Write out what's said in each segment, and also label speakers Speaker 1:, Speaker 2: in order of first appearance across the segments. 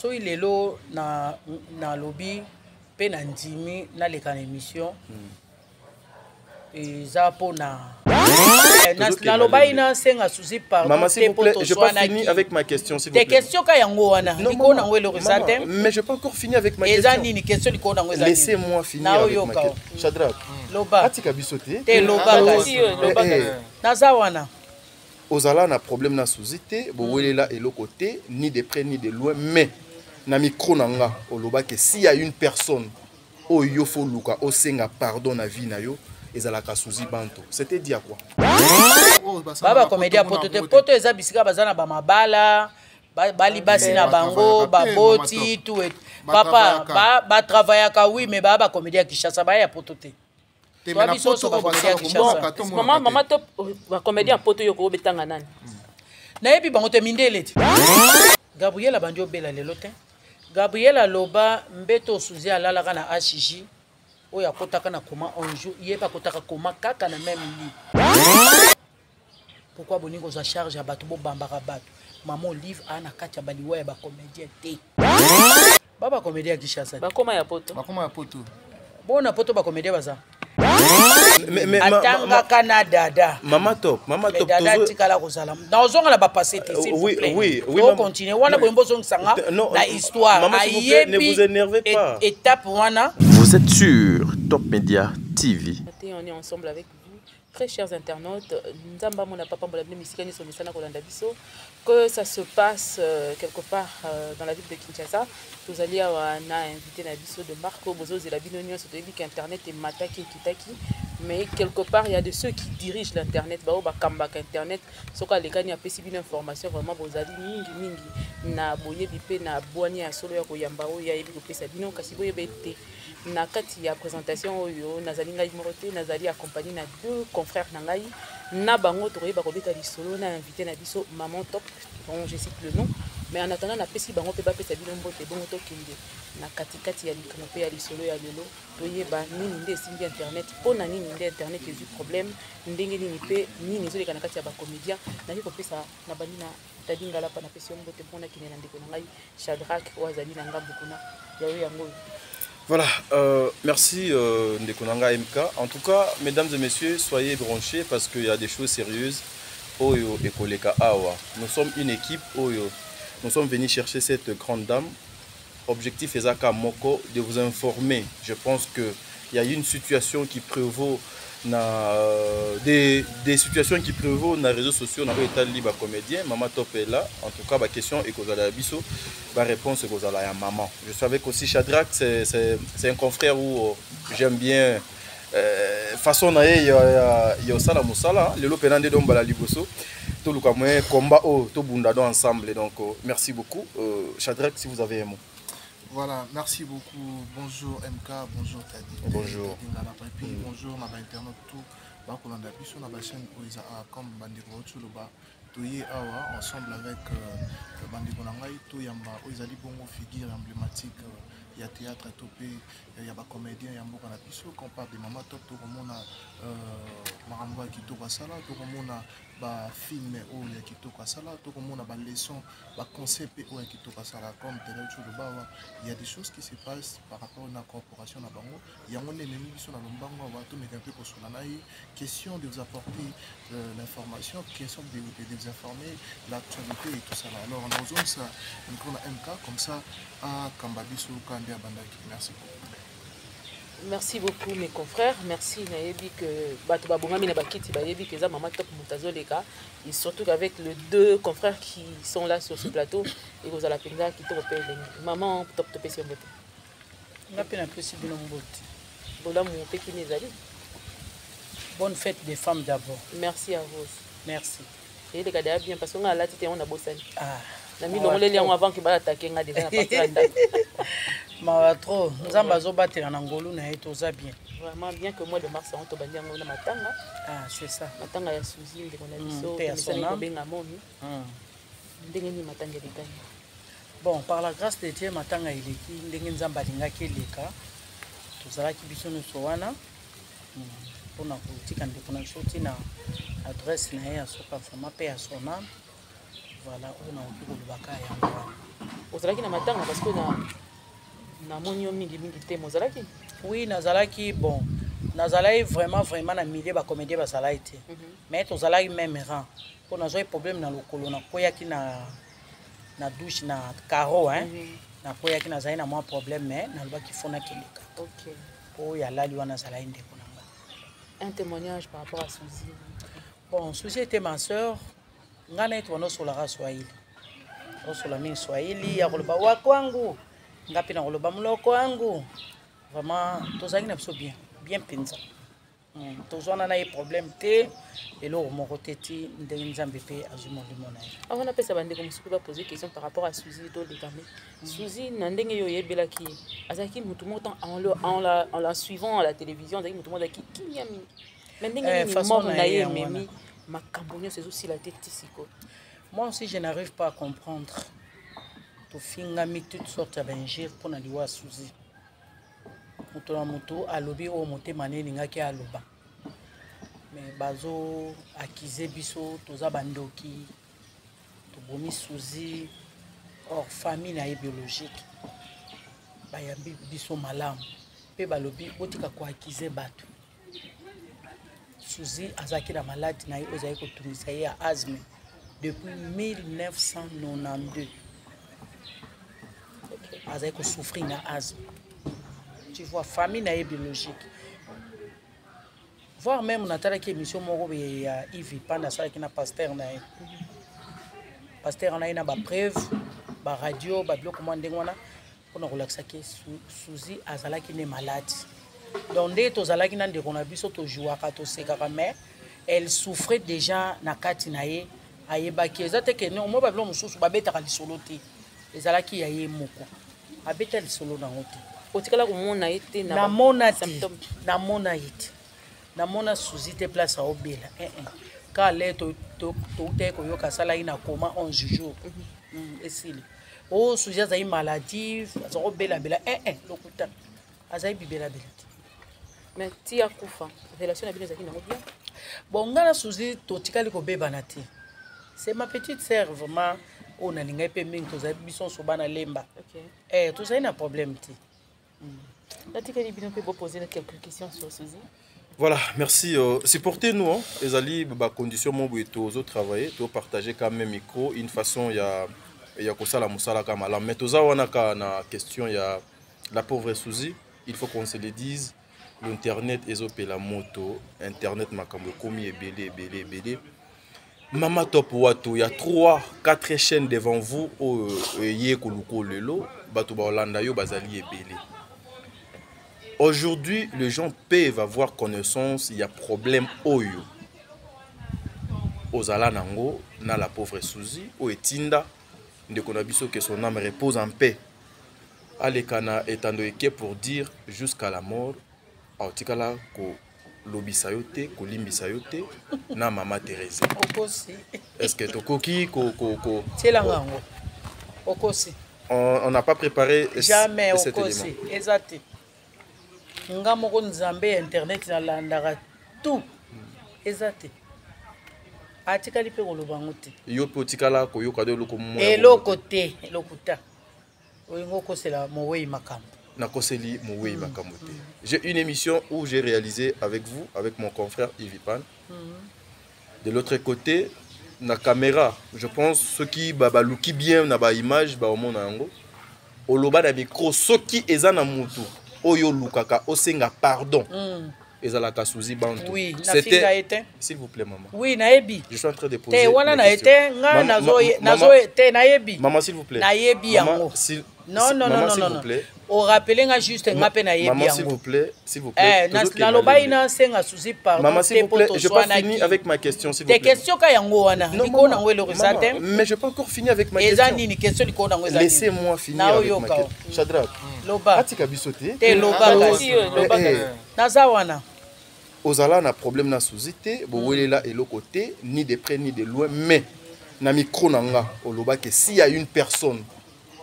Speaker 1: Soki lelo na nalobi mpe na ndimi naleka na émission, eza mpona nalobaki nasenga Suzi pardon.
Speaker 2: Te, po toswanaki. Avec ma question, s'il vous
Speaker 1: plaît. Te, question ka yango wana, likolo nango eloko eza te.
Speaker 2: Mais je pas encore fini avec ma question.
Speaker 1: Eza nini question likolo nango? Eza
Speaker 2: Laissez-moi finir avec ma question. Shadrach.
Speaker 1: Loba.
Speaker 2: Atika biso te.
Speaker 1: Te, loba kasi, naza wana.
Speaker 2: Ozala na problème na Suzi te, bowelela eloko te, ni de près ni de loin, mais na micro na nga olobaki: s'il y a une personne oyo yo faut luka osenga pardon na vie na yo, ezalaka Suzi Banto. C'était dit à quoi?
Speaker 1: Ba bacomédien ya poto te. Poto eza bisika baza na bamabala, bali basi na bango, baboti tout. Papa, batravaillaka, oui, mais baa bacomédien ya Kinshasa, baya ya poto te.
Speaker 3: Mama Top, bacomédien ya poto, yo koobetanga nani?
Speaker 1: Nayebi bango te, mindele ti. Gabriel abandi obela lelo te. Gabriel aloba mbeto Suzi alalaka na HJ oyo akotaka na coma un jour, ye mpe akotaka coma kaka na même lit. Pourquoi boningi kozwa charge ya bato, bobambaka bato? Mama Olive aa na kati ya baliwa ya bacomédien te, ba bacomédien ya Kinshasa.
Speaker 3: Bakoma ya poto.
Speaker 4: Bakoma ya poto.
Speaker 1: Bona poto bacomédien baza atangaka na dada.
Speaker 2: Mama Top, Mama Top.
Speaker 1: Dada atikala kozala nazonga na bapassé te, s'il vous plaît.
Speaker 2: Oui.
Speaker 1: Continue wana boye, mbozongisanga na histoire.
Speaker 2: Ayebi
Speaker 1: étape wana.
Speaker 5: Vous êtes sur Top Media TV.
Speaker 3: On est ensemble avec vous, très chers internautes. Nzamba mona papa mbola bino misika nyonso misana kolanda biso, que ça se passe quelque part dans la ville de Kinshasa. Tozali awa na invité na biso de marque bozozela bino nyonso. Toyebi ka internet emataki, ekitaki, mais quelque part il y a de ceux qui dirigent l'internet, bao bakambaka internet. Soki alekani, apesi bino information, vraiment bozali mingi mingi na boyebi mpe na bwani ya solo ya koyamba oyo ayebi kopesa bino. Kasi boyeba ete na kati ya présentation oyo, nazali ngai moko te, nazali accompagné na deux confrères na ngai. Na bango tokoyeba kobeta lisolo na invité na biso, Maman Top, bon, je cite le nom, mais en attendant napesi bango mpe bapesa bino mbote, bongo tokende na katikati ya likambo mpe ya lisolo ya lelo. Toyeba nini nde esimbi internet, mpo na nini nde internet ezwi problème, ndenge nini mpe nini ezoleka na kati ya bacomédien. Naki kopesa na bandi na Tadi Ngalapa, napesi yo mbote mpona kende na ndeko na ngai Shadrack oyo azali na ngambo kuna ya yo yango oyo.
Speaker 2: Voilà, merci ndeko na nga MK. En tout cas, mesdames et messieurs, soyez branchés parce qu'il y a des choses sérieuses. Oyo ekoleka awa. Nous sommes une équipe oyo. Nous sommes venus chercher cette grande dame. Objectif ezaka moko, de vous informer. Je pense que il y a une situation qui prévaut na des situations qui prévaut na réseaux sociaux na etali ba comédien. Maman Top est là. En tout cas, ba question ekozala ya biso, ba réponse ekozala ya maman. Je suis avec aussi Shadrach, c'est un confrère où j'aime bien façon na ye ya osala mosala. Lelo mpenza nde dombala liboso toluka moyen combat oyo tobunda do ensemble. Donc merci beaucoup. Shadrach, si vous avez un mot.
Speaker 4: Voilà, merci beaucoup. Bonjour MK, bonjour Tadi.
Speaker 2: Bonjour.
Speaker 4: Tadi Ngalapa. Et puis bonjour na ba internaute tout. Bakolanda biso na ba chaîne oyo eza comme bandeko Otsoloba. Toye awa ensemble avec bandeko na ngai, toyamba oyo ezali bongo figure emblématique ya théâtre to mpe ya bacomédien ya mboka na biso. Quand on parle de Mama Top, tokomona makambo ya kitoko asala, tokomona bafilm oyo ya kitoko asala, tokomona baleçon, baconseil mpe oyo ya kitoko asala. Comme tel Tsholoba awa, il y a des choses qui se passent par rapport na corporation na bango. Yango nde ememi biso na lombango awa, tomeka mpe kosola na ye. Question de vous apporter l'information, question de vous informer l'actualité et tout ça là. Alors nazongisa micro na MK, comme ça akamba biso ka nde abandaki. Merci beaucoup.
Speaker 3: Merci beaucoup, mes confrères, merci. Nayebi que bato babongami na bakiti, bayebi que eza Mama Top moto azoleka, et surtout qu'avec les deux confrères qui sont là sur ce plateau, ekozala mpenza kitoko mpe elengi. Maman Top, topesi yo mbote.
Speaker 1: Nga mpe napesi bino mbote.
Speaker 3: Bolamu mpe kini ezali.
Speaker 1: Bonne fête des femmes d'abord.
Speaker 3: Merci à vous.
Speaker 1: Merci.
Speaker 3: Eyeleka deya bien parce que nga alati te, yango nabosani.
Speaker 1: Ah.
Speaker 3: Na milongoleli yango avant ke baatake nga déjà na partir ya ndako.
Speaker 1: Mawa trop. Nzambe azobatela na ngolu na ye, toza bien.
Speaker 3: Vraiment bien que mois de mars yango tobandi yango na matanga.
Speaker 1: Ah, c'est ça.
Speaker 3: Matanga ya Suzi, ndeko na biso.
Speaker 1: Mpe ya
Speaker 3: tosali
Speaker 1: son âme.
Speaker 3: kobenga momi. Ndenge nini matanga elekani?
Speaker 1: Bon, par la grâce de Dieu, matanga eleki ndenge Nzambe alingaki eleka. Tozalaki biso nyonso wana mpona kotika ndeko na biso ntina adresse na ye ya soka, vraiment mpe ya son âme. Voilà oyo nakoki kolobaka yango wana.
Speaker 3: Ozalaki na matanga parce que na namoni yo mingi mingi te, mozalaki?
Speaker 1: Oui, nazalaki. Bon, nazalaki vraiment vraiment na milieu bacomédien bazalaki te, mais tozalaki même rang, mpo nazwaki problème na lokolo, nakweyaki na douche na caro, hein. Nakweyaki, nazalaki na mwa problème, mais nalobaki fo nakende kaka, mpo oyo alali wana azalaki ndeko na nga.
Speaker 3: Un témoignage par rapport à Suzy?
Speaker 1: Bon, Suzy était ma sœur. Ngai na ye tobanda osolaka swahili, osola mingi swahili ya koloba wakwangu, nga mpe na koloba moloko wangu. Vraiment tozalaki na biso bien bien mpenza. Tozwana na ye problème te, eloko moko te, ti ndenge Nzambe mpe azwi molimo na ye.
Speaker 3: Avant napesa bandeko mosusu mpe bapose question par rapport à Suzy, toleka me Suzy na ndenge yo oyebelaki ye, azalaki motu moko tant en la suivant à la télévision, azalaki motu moko azalaki kimia mingi, mais ndenge nini
Speaker 1: façon
Speaker 3: mort
Speaker 1: na
Speaker 3: na
Speaker 1: ye
Speaker 3: ye
Speaker 1: yango wana.
Speaker 3: Ememi makambo nyonso ezosila te ti sikoyo?
Speaker 1: Moi aussi, je n'arrive pas à comprendre. Tofingami toutes sortes ya bainjures mpona liwa ya Suzy. Moto na moto alobi oyo motema ne elingaki aloba, mais bazo accuser biso toza bandoki, tobomi Suzy. Or famille na ye biologique bayambi biso malamu mpe balobi botika koaccuser bato. Suzy azalaki na maladi na ye oyo ezalaki kotungisa ye ya asthme depuis 1992. Azalaki kosouffrir na asthme, tu vois. Famille na ye biologique, voire même natalaki émission moko boye ya Yves Panda asalaki na pasteur na ye, pasteur na ye na bapreuve, baradio, babiloko mwa ndenge wana mpona kolakisaki Suzy azalaki ne malade. Donc nde tozalaki na ndeko na biso, tozwaka, tosekaka, mais elle souffrait déjà na kati na ye. Ayebaki eza te ke omoi babilo mosusu babetaka lisolo te, ezalaki ya ye moko, abeta lisolo nango te.
Speaker 3: Otikala komona ye te na
Speaker 1: Namona te.
Speaker 3: Symptôme?
Speaker 1: Namona ye te, namona Suzy te place aobela eh, eh. Ka le toutaki koyoka asalaki na coma 11 jours. Esili o Suzy azali maladie, aza kobelabela eh, eh, lokuta, azali bibelabela te.
Speaker 3: Mais ti akufa, relation na bino ezalaki nango bien?
Speaker 1: Bon, nga na Suzy totikali kobebana te. C'est ma petite sœur vraiment, oyo nalingai mpe mingi. Tozali biso nyonso bana Lemba. Eh, tozali na problème te.
Speaker 3: Natikali bino mpe boposer quelques questions sur Suzy.
Speaker 2: Voilà, merci. Supportez-nous, hein. Ezali, ba condition mo boye tozo travailler, to partager quand même micro, une façon ya kosala mosala ka malamu. Mais toza wana ka na question ya la pauvre Suzy, il faut qu'on se le dise, l'internet ezopela moto, internet makambo ekomi ebele ebele ebele. Mama Top Wato, il y a 3 4 chaînes devant vous oyo ye koluko lelo, bato ba Hollanda yo bazali ebele. Aujourd'hui, les gens peuvent avoir connaissance, il y a problème oyo. Ozala nango na la pauvre Suzy, oyo etinda ndeko na biso, que son âme repose en paix. Aleka na etando eke pour dire jusqu'à la mort, aotikala kolobisa yo te, kolimbisa yo te na mama Thérèse.
Speaker 1: Okosi.
Speaker 2: Est-ce que tokoki ko
Speaker 1: Tielanga yango, okosi.
Speaker 2: On n'a pas préparé
Speaker 1: Jamais.
Speaker 2: cet
Speaker 1: Okosi.
Speaker 2: élément.
Speaker 1: Eza te. Nga moko Nzambe ya internet, nalandaka tout, eza te. Atikali mpe koloba yango te.
Speaker 2: Yo mpe otikala koyoka de eloko moko ya
Speaker 1: Eloko te, lokuta. Olingi okosela mowei makambo.
Speaker 2: Nakoseli mowei makambo te. J'ai une émission où j'ai réalisé avec vous, avec mon confrère Yves Pan. De l'autre côté na caméra, je pense soki baluki bien na baimage, baomona yango, oloba na micro, soki eza na mutu oyo olukaka osenga pardon, ezalaka Suzy Bantu.
Speaker 1: Oui, nafinga ye te.
Speaker 2: S'il vous plaît, maman.
Speaker 1: Oui, nayebi.
Speaker 2: Je suis en train de poser
Speaker 1: Te, wana na ye te, nga nazo te, nayebi.
Speaker 2: Maman, s'il vous plaît.
Speaker 1: Nayebi yango. Non, non, non, non, non, orappeler nga juste, nga mpe nayebi yango.
Speaker 2: Maman, s'il vous plaît, s'il vous plaît.
Speaker 1: Nalobaki nasenga Suzy pardon.
Speaker 2: Maman, s'il vous plaît, j'ai pas fini avec ma question, s'il vous plaît.
Speaker 1: Te, question ka yango wana, likolo nango eloko eza te.
Speaker 2: Mais j'ai pas encore fini avec ma question.
Speaker 1: Eza nini question likolo nango? Eza?
Speaker 2: Laissez-moi finir avec ma question. Shadrach.
Speaker 1: Loba.
Speaker 2: Atika biso te.
Speaker 1: Te, loba kasi, naza wana.
Speaker 2: Ozala na problème na Suzy te, bowelela eloko te, ni de près ni de loin, mais na micro na nga olobaki, s'il y a une personne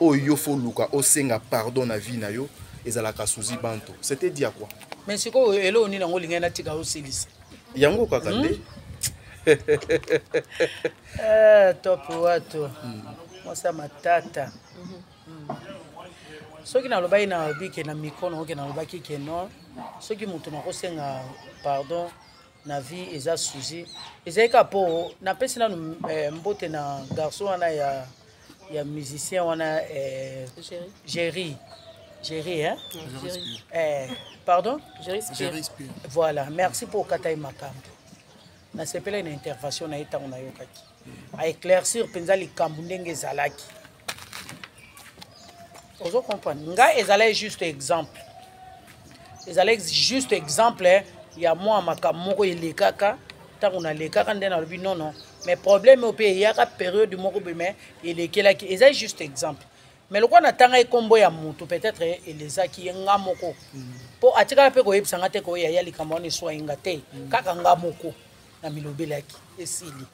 Speaker 2: oyo yo fo luka osenga pardon na vie na yo, ezalaka Suzy Banto. C'était dit à quoi?
Speaker 1: Mais sikoyo eloko nini yango olingai natika osilisa?
Speaker 2: Yango kaka nde.
Speaker 1: Top Wato, mwasi ya matata. Soki nalobaki, nalobi ke na micro naoke, nalobaki ke non, soki moto nakosenga pardon na vie eza Suzi. Ezali kaka mpo napesi nanu mbote na garçon wana ya musicien wana,
Speaker 3: Jerry.
Speaker 1: Jerry, Jerry, hein?
Speaker 3: Jerry.
Speaker 1: Pardon.
Speaker 3: Jerry Spear.
Speaker 4: Jerry Spear.
Speaker 1: Voilà, merci mpo okata ye makambo. Nasepelaki na intervention na ye ntango nayokaki aéclaircir mpenza likambo ndenge ezalaki. Ozo comprendre ngai, ezalaki juste exemple, ezalaki juste exemple ya mwa makambo moko elekaka. Ntango nalekaka nde nalobi nono, mais problème oyo mpe eyaka période moko boye, mais elekelaki. Ezali juste exemple, mais lokola natanga nkombo ya motu, peut-être elezaki ye nga moko, mpo atikala mpe koyebisa nga te koya ya likambo wana eswai nga te. Kaka nga moko na milobelaki, esili.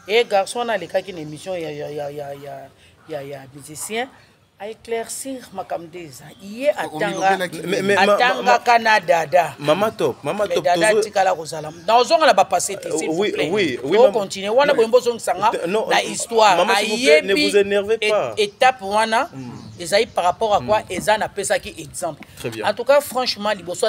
Speaker 1: E garçon wana alekaki na émission ya musicien, aéclaircir makambo nde eza ye atanga.
Speaker 2: Atangaka
Speaker 1: na Dada.
Speaker 2: Mama Top, Mama Top.
Speaker 1: Dada atikala kozala nazonga na bapassé te, s'il vous plaît. Tocontinue wana boye, mbozongisanga na histoire.
Speaker 2: Ayebi
Speaker 1: étape wana ezali par rapport à quoi eza. Napesaki exemple. En tout cas, franchement, liboso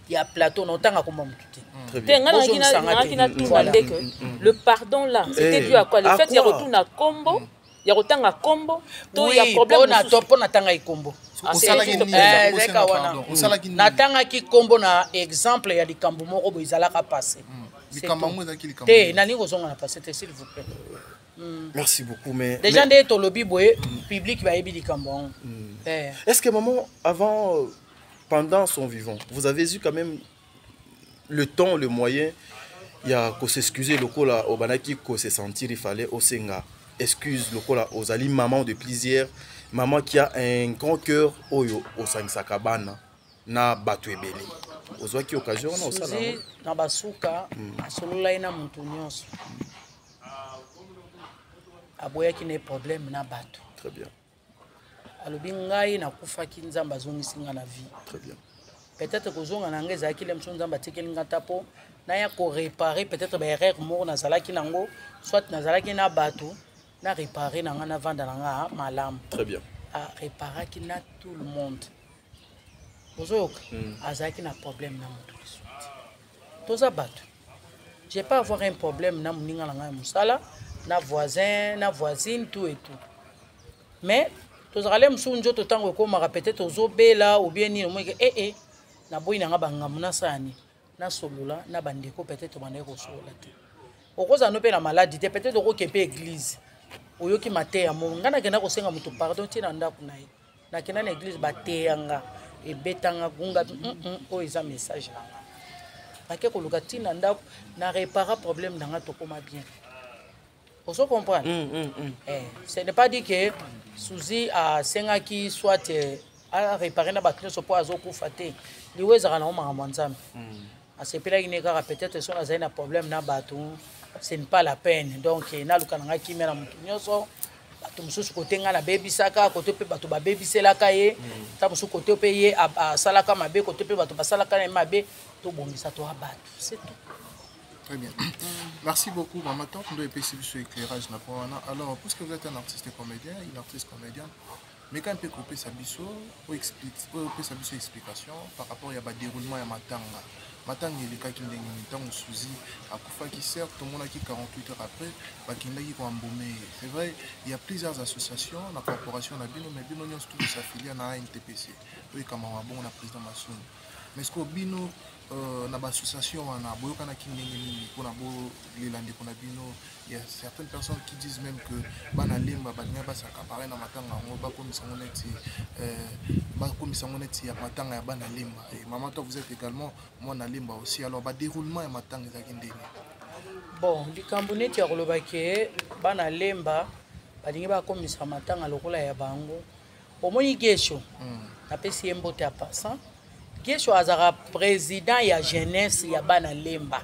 Speaker 1: ya plateau na otanga komba motu te.
Speaker 3: Te, nga nangaki natuna ndeke le pardon là, c'était dû à quoi? Le fait ya kotuna kombo, ya kotanga kombo to ya problème?
Speaker 1: Mpo natangaki kombo wana, natangaki kombo na exemple ya likambo moko boye ezalaka passé te. Nalingi kozonga na passé te, s'il vous plaît.
Speaker 2: Merci beaucoup, mais
Speaker 1: déjà nde tolobi boye, public bayebi likambo yango.
Speaker 2: Est-ce que maman, avant, pendant son vivant, vous avez eu quand même le temps, le moyen ya s'excuser lokola obanaki ko se sentir il fallait osenga excuse, lokola ozali maman de plusieurs, maman qui a un grand cœur oyo osangisaka bana na bato ebele, ozwaki occasion wana osala?
Speaker 1: Na basuka asololaki na moto nyonso, aboyaki na problème na bato.
Speaker 2: Très bien.
Speaker 1: Alobi ngai nakufaki, Nzambe azongisi nga na vie.
Speaker 2: Très bien.
Speaker 1: Peut-être kozonga na ngai ezalaki le mosusu Nzambe atikeli nga ta mpo naya koréparer peut-être baerreur moko nazalaki nango, soit nazalaki na bato, na réparer na nga, navanda na nga malamu.
Speaker 2: Très bien.
Speaker 1: Aréparaki na tout le monde, ozoyoka? Azalaki na problème na moto lisusu te. Toza bato, je peux avoir un problème na moninga na ngai ya mosala, na voisin, na voisine, tout et tout, mais tozalaka le mosusu nzoto ntango ekomaka peut-être ozobela ou bien nini, omoki ee naboyi na nga bangambo, nasala nini? Nasolola na bandeko, peut-être bandaki kosolola te. Okozala no mpe na maladi te, peut-être okoke mpe église, oyoki mateya moko. Ngai nakenda kosenga moto pardon ntina ndako na ye, nakenda na église, bateyanga, ebetanga gunga oyo eza message na nga. Nake koluka ntina ndako, na répara problème na nga, tokóma bien. Ozo comprendre? Eh, ce n'est pas dit que Suzi asengaki soit aréparé na bato nyonso mpo azokufa te. Liwa ezalaka nango makambo ya Nzambe. Asepelaki ne kaka peut-être soki azali na problème na bato, ce n'est pas la peine. Donc naluka na ngai kimia na moto nyonso. Bato mosusu kote ngai nabebisaka, kote mpe bato babebiselaka ye, ta mosusu kote mpe ye asalaka mabe, kote mpe bato basalaka na ye mabe, tobongisa toa bato, c'est tout.
Speaker 4: Très bien. Merci beaucoup, Maman Top. Nous avons sur éclairage. Alors, puisque vous êtes un artiste comédien, une artiste comédienne, mais quand on peut sa biso, ou explique, ou sa biso explication par rapport à déroulement ya matanga. Matanga elekaki ndenge nini ntango Suzi akufaki? Certes, tomonaki 48 heures après bakendaki koembaumer. C'est vrai, il y a plusieurs associations na corporation na bino, mais bino nyonso tout s'affilia na ANTPC oyo ekamaka bongo na président Masumu. Mais ce que bino na baassociation wana boyokanaki ndenge nini mpona bolela ndeko na bino? Il y a certaines personnes qui disent même que bana Lemba balingi bas'accaparer na matanga yango, bakomisa yango neti ya matanga ya bana Lemba. Et maman, toi, vous êtes également mwana Lemba aussi. Alors, badéroulement ya matanga ezalaki ndenge?
Speaker 1: Bon, likambo neti ya koloba ke bana Lemba balingi bakomisa matanga lokola ya bango, omoni Gesho, napesi ye mbote ya passant. Gesho azalaka président ya jeunesse ya bana Lemba.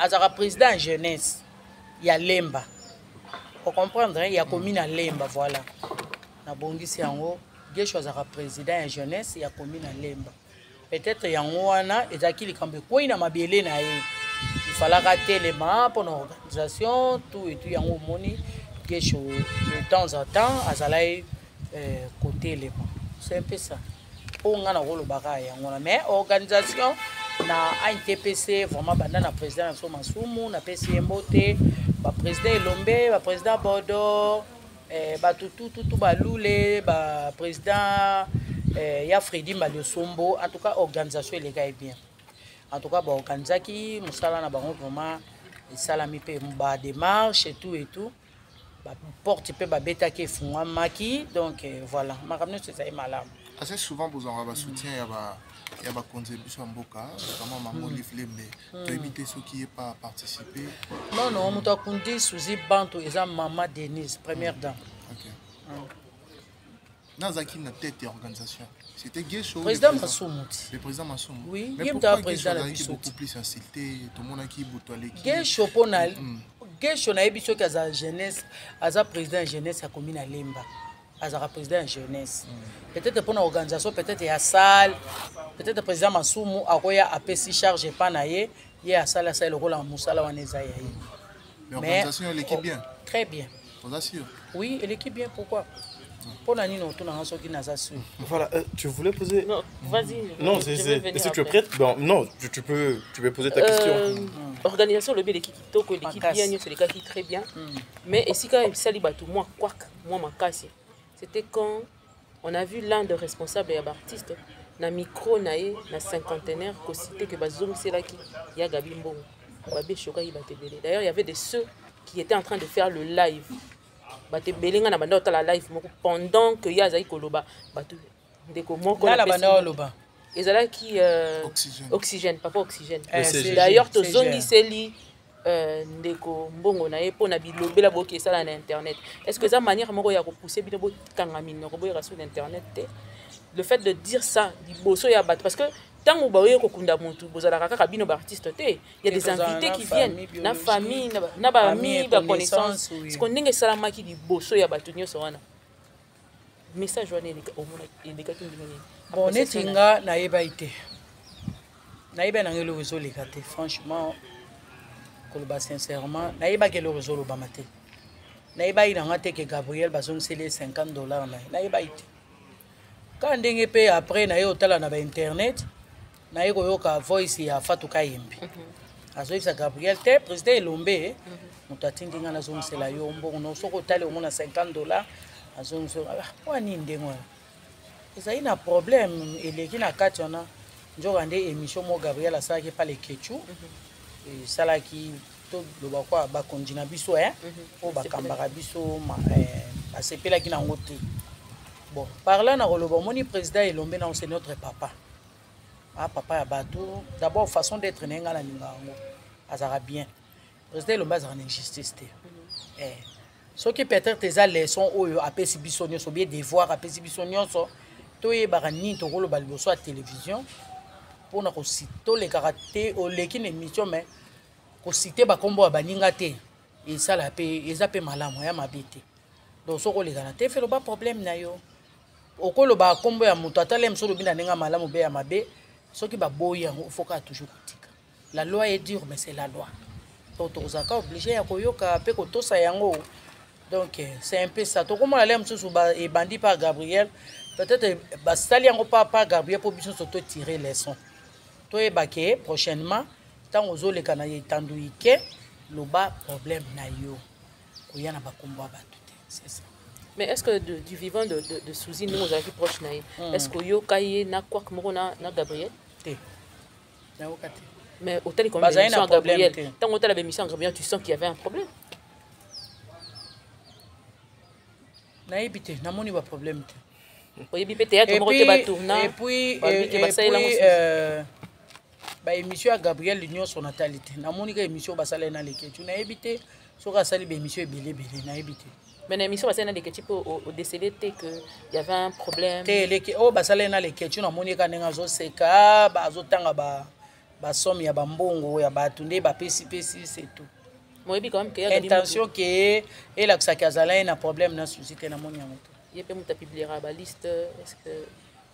Speaker 1: Azalaka président ya jeunesse ya Lemba, ocomprendre, ya commune ya Lemba. Voilà, nabongisi yango. Gesho azalaka président ya jeunesse ya commune ya Lemba. Peut-être yango wana ezalaki likambo ekwei na mabele na ye, ifalaka telema mpona organisation, tout et tout. Yango omoni Gesho de temps en temps azalaki. Kotelema, c'est un peu ça oyo ngai nakolobaka yango wana. Mais organisation na ANTPC, vraiment, banda na président na biso Masumu, napesi ye mbote, baprésident Elombe, baprésident Bodo, bato tututu, balule, baprésident ya Fredi Maliosombo. En tout cas, organisation elekai bien. En tout cas, baorganisaki mosala na bango vraiment, esalami mpe badémarche et tout et tout, baporte mpe babetaki, efungwamaki. Donc voilà, makambo nyonso ezali malamu.
Speaker 4: Assez souvent bozwaka basoutien ya bakonzi ya biso ya mboka, notamment mama Olive Lembe. Toyebi te soki ye pa participer.
Speaker 1: Non, non, moto akundi Suzi Bantu eza mama Denise, première dame.
Speaker 4: Ok. Nazalaki na tête ya organisation, c'était Gesho.
Speaker 1: Président Masumu ti.
Speaker 4: Le président Masumu.
Speaker 1: Oui.
Speaker 4: Mais
Speaker 1: ye
Speaker 4: pourquoi
Speaker 1: moto président na
Speaker 4: azalaki
Speaker 1: biso.
Speaker 4: Beaucoup plus insulté, tomonaki buto aleki.
Speaker 1: Gesho, mpona Gesho, nayebi soki aza jeunesse, aza président ya jeunesse, akomi na Lemba, azalaka président ya jeunesse. Peut-être mpona organisation, peut-être ya salle, peut-être président Masumu akoya, apesi charge epa na ye, ye asali, asali lokola mosala wana eza ya ye.
Speaker 4: Mais organisation eleki
Speaker 1: oh,
Speaker 4: bien?
Speaker 1: Très bien.
Speaker 4: Oza sûr?
Speaker 1: Oui, eleki bien. Pourquoi? Mpona nini otunanga soki naza sûr?
Speaker 2: Voilà, tu voulais poser.
Speaker 3: Non, vas-y.
Speaker 2: Non,
Speaker 3: je
Speaker 2: c'est.
Speaker 3: vais venir
Speaker 2: Est-ce que tu es
Speaker 3: après.
Speaker 2: prête? Bon, non, tu peux poser ta question.
Speaker 3: Organisation lobi eleki kitoko, eleki
Speaker 1: Makasi.
Speaker 3: bien, nyonso elekaki très bien. Mais esika esali bato mwa kwak mwa makasi, c'était quand on a vu l'un des responsables ya baartiste na micro na ye na cinquantenaire kociter ke bazongiselaki ya Gabi mbongo. Babi eshokaki bato ebele. D'ailleurs, il y avait de ceux qui étaient en train de faire le live, bato ebele. Nga na banda otala live moko pendant que ye azalaki koloba, bato ndeko moko
Speaker 1: nala
Speaker 3: napesi
Speaker 1: banda oloba.
Speaker 3: Ezalaki
Speaker 4: Oxygène.
Speaker 3: Oxygène, papa Oxygène.
Speaker 1: Eh,
Speaker 2: CG.
Speaker 3: D'ailleurs,
Speaker 1: CG.
Speaker 3: tozongiseli ndeko mbongo na ye mpo na bilobela boyoki esala na internet. Est ce que eza manière moko ya kopousse bino bokanga minoko, boyeka sur internet te, le fait de dire ça liboso ya bato? Parce que ntango baoye kokunda motu, bozalaka kaka bino baartiste te, il y a des invités qui viennent na famille, na baami, baconnaissance. Siko ndenge esalamaki liboso ya bato nyonso wana, message wana elekaki ndenge nini?
Speaker 1: Bon, neti nga nayebai te, nayebai nanga eloko ezoleka te. Franchement, koloba sincèrement, nayebaki eloko ezolobama te. Nayebai nanga te ke Gabriel bazongiseli ye 50 $ na ye. Nayebai te. Kaka ndenge mpe après naye otala na bainternet, naye koyoka voice ya Fatou Kayembe azoyebisa Gabriel te: président Elombe moto atindi nga nazongisela yo mbongo no. Soki otali, omona 50 $ azongisela. Mpo nini ndenge wana ezali na problème eleki na kati wana? Nzoka nde émission moko Gabriel asalaki epa Lekechu, esalaki toloba kwa bakonzi na biso oyo bakambaka biso, basepelaki nango te. Bon, par là na koloba, omoni président Elombe nango, c'est notre papa, ah, papa ya bato. D'abord, façon d'être na ye, ngai nalinga yango, azalaka bien. Président Elombe azalaka na injustice te. Soki peut-être eza leçon oyo apesi biso nyonso, bien devoir apesi biso nyonso, toyebaka nini tokoloba liboso ya télévision mpona tolekaka te. Oleki na émission, mais kociter bakombo ya baninga te, esala mpe eza mpe malamu ya mabe te. Donc soki olekana te, fe loba problème na yo, okoloba nkombo ya moto, ata le mosu olobi na ndenge ya malamu mpe ya mabe. Soki baboyi yango, faut kaka toujours kotika. La loi est dure, mais c'est la loi. Donc tokozalaka obligé ya koyoka mpe kotosa yango. Donc c'est un peu ça. Tokomona le mosusu ebandi par Gabriel, peut-être basali yango pa Gabriel mpo biso nyonso totire leçon, toyeba ke prochainement ntango ozoleka na etando ike, loba problème na yo, koya na bakombo ya bato te. C'est ça.
Speaker 3: Mais est ce que du vivant de Suzy, ndenge ozalaki proche na ye, est ce que oyoka ye na kwak moko na Gabriel?
Speaker 1: Te, nayoka te.
Speaker 3: Mais otali quand même
Speaker 1: Bazali na
Speaker 3: émission ya
Speaker 1: problème
Speaker 3: Gabriel.
Speaker 1: te.
Speaker 3: Ntango otala baémission ya Gabriel, tu sens qu'il y avait un problème?
Speaker 1: Nayebi te, namoni baproblème te.
Speaker 3: Oyebi mpe théâtre moko te batourna?
Speaker 1: Et puis
Speaker 3: balobi ke basalela yango
Speaker 1: et puis
Speaker 3: Suzy.
Speaker 1: Baémission ya Gabriel nyonso natali te. Namoni ka émission basala ye na Leketu, nayebi te soki asali baémission ebele ebele, nayebi te.
Speaker 3: Mais na émission basali na Leketi mpe, odéceler te que y avait un problème?
Speaker 1: Te, eleki oyo basala ye na Leketu, namoni ka ndenge azoseka, azotanga basomme ya bambongo ya bato nde bapesipesi, c'est tout.
Speaker 3: Moyebi quand même ke ya Gabi
Speaker 1: Intention ke elakisaki azala ye na problème na Suzi te, namoni yango te.
Speaker 3: Ye mpe moto apubliera baliste. Est ce que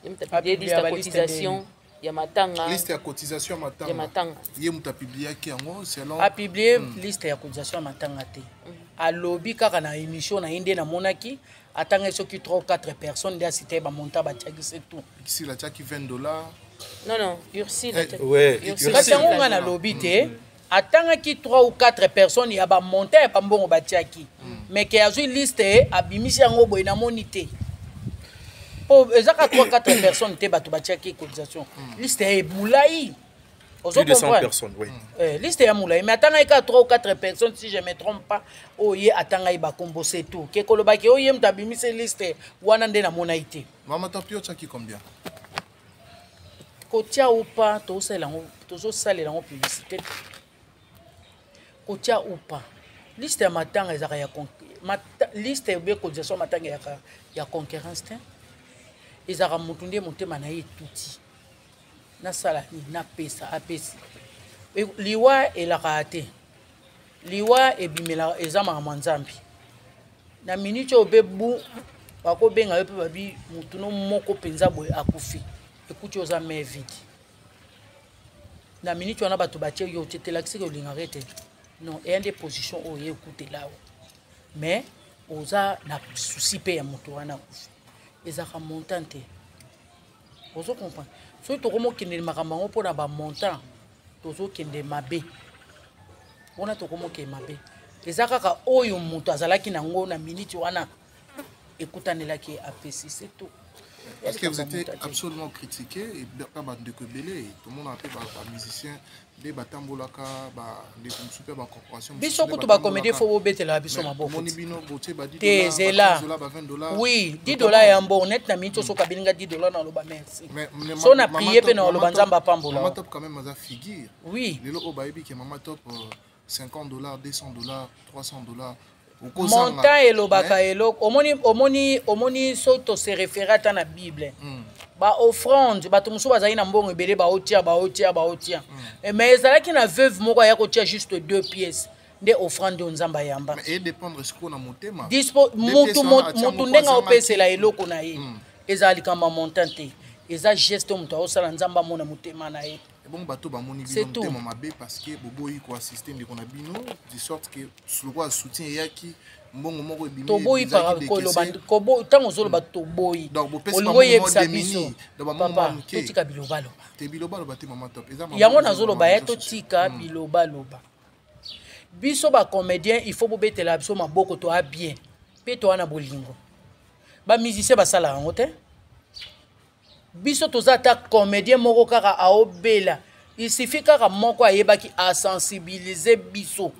Speaker 3: ye moto apublie
Speaker 1: Apublia
Speaker 3: liste ya
Speaker 1: baliste?
Speaker 3: Cotisation ya matanga.
Speaker 4: Liste ya cotisation ya matanga.
Speaker 3: Ya matanga.
Speaker 4: Ye moto apubliaki yango selon
Speaker 1: Apublie liste ya cotisation ya matanga te. Alobi kaka na émission na ye nde namonaki. Atangaki soki 3 ou 4 personnes nde asite bamonta batiaki, c'est tout.
Speaker 4: Ursile atiaki 20 $.
Speaker 3: Non, Ursile.
Speaker 4: Eh,
Speaker 2: Ouais.
Speaker 3: Ursile.
Speaker 1: Kasi yango nga nalobi te, atangaki 3 ou 4 personnes ya bamonta ya bambongo batiaki, mais ke azwi liste, abimisi yango boye, namoni te, po eza ka 3 4 personnes te. Bato batiaki cotisation, liste ya ebulai.
Speaker 2: Plus de 100 personnes, oui.
Speaker 1: Eh, liste ya molai, mais atangaki kaka 3 ou 4 personnes, si je me trompe pas. Oyo ye atangaki bakombo, c'est tout. Ke kolobaki oyo ye moto abimisi liste wana, nde namonaki te.
Speaker 4: Mama Top, yo otiaki combien?
Speaker 1: Kotia ou pas, tozosalela yango, tozosalela yango publicité te. Kotia ou pas, liste ya matanga ezalaka ya liste ebe cotisation ya matanga eyaka ya concurrence te. Ezalaka motu nde motema na ye etuti, nasala nini, napesa, apesi. Liwa elakaka te, liwa ebimela, eza makambo ya Nzambe. Na minute oyo mpe bu bakobenga yo mpe babi motu no moko mpenza boye akufi, ekuti oza main vide. Na minute wana bato batie yo te, telakisiki olingaka ete non, eya nde position oyo ye ekutela yo, mais oza na souci mpe ya moto wana akufi. Ezalaka montant te, ozo comprendre? Soki tokomokende makambo yango mpona bamontant, tozokende mabe wana, tokomokende mabe. Eza kaka oyo moto azalaki nango na minute wana, ekutanelaki, apesi, c'est tout.
Speaker 4: Parce que vous étiez absolument critiqué et pa bandeko ebele, tomona mpe bamusicien nde batambolaka, bandeko mosusu mpe bacorporation.
Speaker 1: Biso kutu bacomédie, fo bobetelaka biso maboko.
Speaker 4: Bino botie ba
Speaker 1: te, zela.
Speaker 4: 20 $.
Speaker 1: Oui, 10 $ ya mbongo net na minute. Soki abelinga 10 $, naloba merci. So na prie mpe na oloba Nzambe apambola.
Speaker 4: Mama Top quand même aza figure.
Speaker 1: Oui.
Speaker 4: Lelo oyo bayebi ke Mama Top, 50 $, 200 $, 300 $.
Speaker 1: Montant elobaka eloko. Omoni, omoni, omoni, so tose référé ata na Bible, baoffrande, bato mosusu bazali na mbongo ebele, baotia, baotia, baotia, mais ezalaki na veuve moko aya kotia juste deux pièces, nde offrande oyo Nzambe ayamba.
Speaker 4: Edépendre sikoyo na motema.
Speaker 1: Mutu ndenge aopesela eloko na ye, ezala likambo ya montant te, eza geste oyo moto aosala, Nzambe amona motema na ye.
Speaker 4: Bongo bato bamoni bino motema mabe parce que boboyi koassiste ndeko na bino, de sorte que lokola soutien eyaki, mbongo moko ebimi.
Speaker 1: Toboyi koloba ntango ozoloba toboyi, olingi oyebisa biso, papa, totika bilobaloba.
Speaker 4: Te, bilobaloba te, Mama Top.
Speaker 1: Yango nazoloba ye, totika bilobaloba. Biso bacomédien, il faut bobetela biso maboko. Toa bien mpe toa na bolingo. Bamusicien basala yango te. Biso toza ata comédien moko kaka aobela, il suffit kaka moko ayebaki asensibilize biso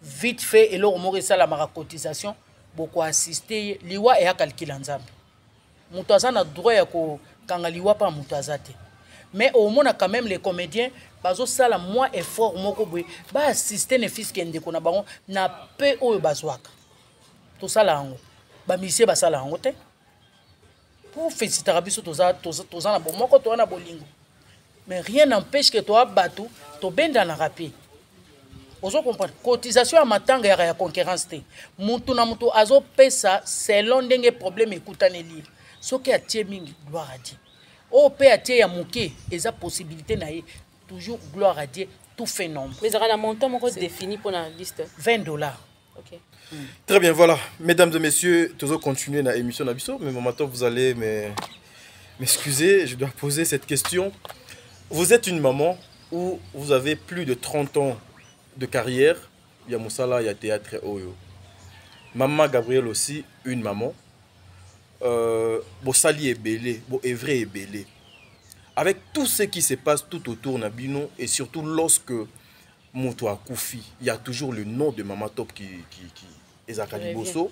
Speaker 1: vite fait, eloko moko esalamaka, cotisation, bokoassiste ye. Liwa eya calcul ya Nzambe. Moto aza na droit ya kokanga liwa mpa moto aza te, mais omona quand même les comédiens bazosala mwa effort moko boye, baassiste ne fût-ce que ndeko na bango na pe oyo bazwaka. Tosala yango, bamusicien basala yango te. Po félicitaka biso, toza, toza, toza na bomoko, toza na bolingo, mais rien n'empêche que toa bato tobendanaka mpe. Ozo comprendre? Cotisation ya matanga yaka ya concurrence te. Mutu na mutu azopesa selon ndenge problème ekutaneli ye. Soki atie mingi, gloire à Dieu. Oyo mpe atie ya moke, eza possibilité na ye, toujours gloire à Dieu. Tout fait nombre.
Speaker 3: Mais ezalaka na montant moko défini mpona liste?
Speaker 1: 20 $.
Speaker 3: Ok.
Speaker 2: Très bien, voilà. Mesdames et messieurs, toujours continuer la émission na biso, mais maintenant vous allez m'excuser, je dois poser cette question. Vous êtes une maman où vous avez plus de 30 ans de carrière. Il y a mosala, il y a théâtre oyo. Maman Gabrielle aussi, une maman. Bosali ebele, bo œuvrer ebele. Avec tout ce qui se passe tout autour na bino et surtout lorsque moto akufi, il y a toujours le nom de Maman Top qui ezalaka liboso.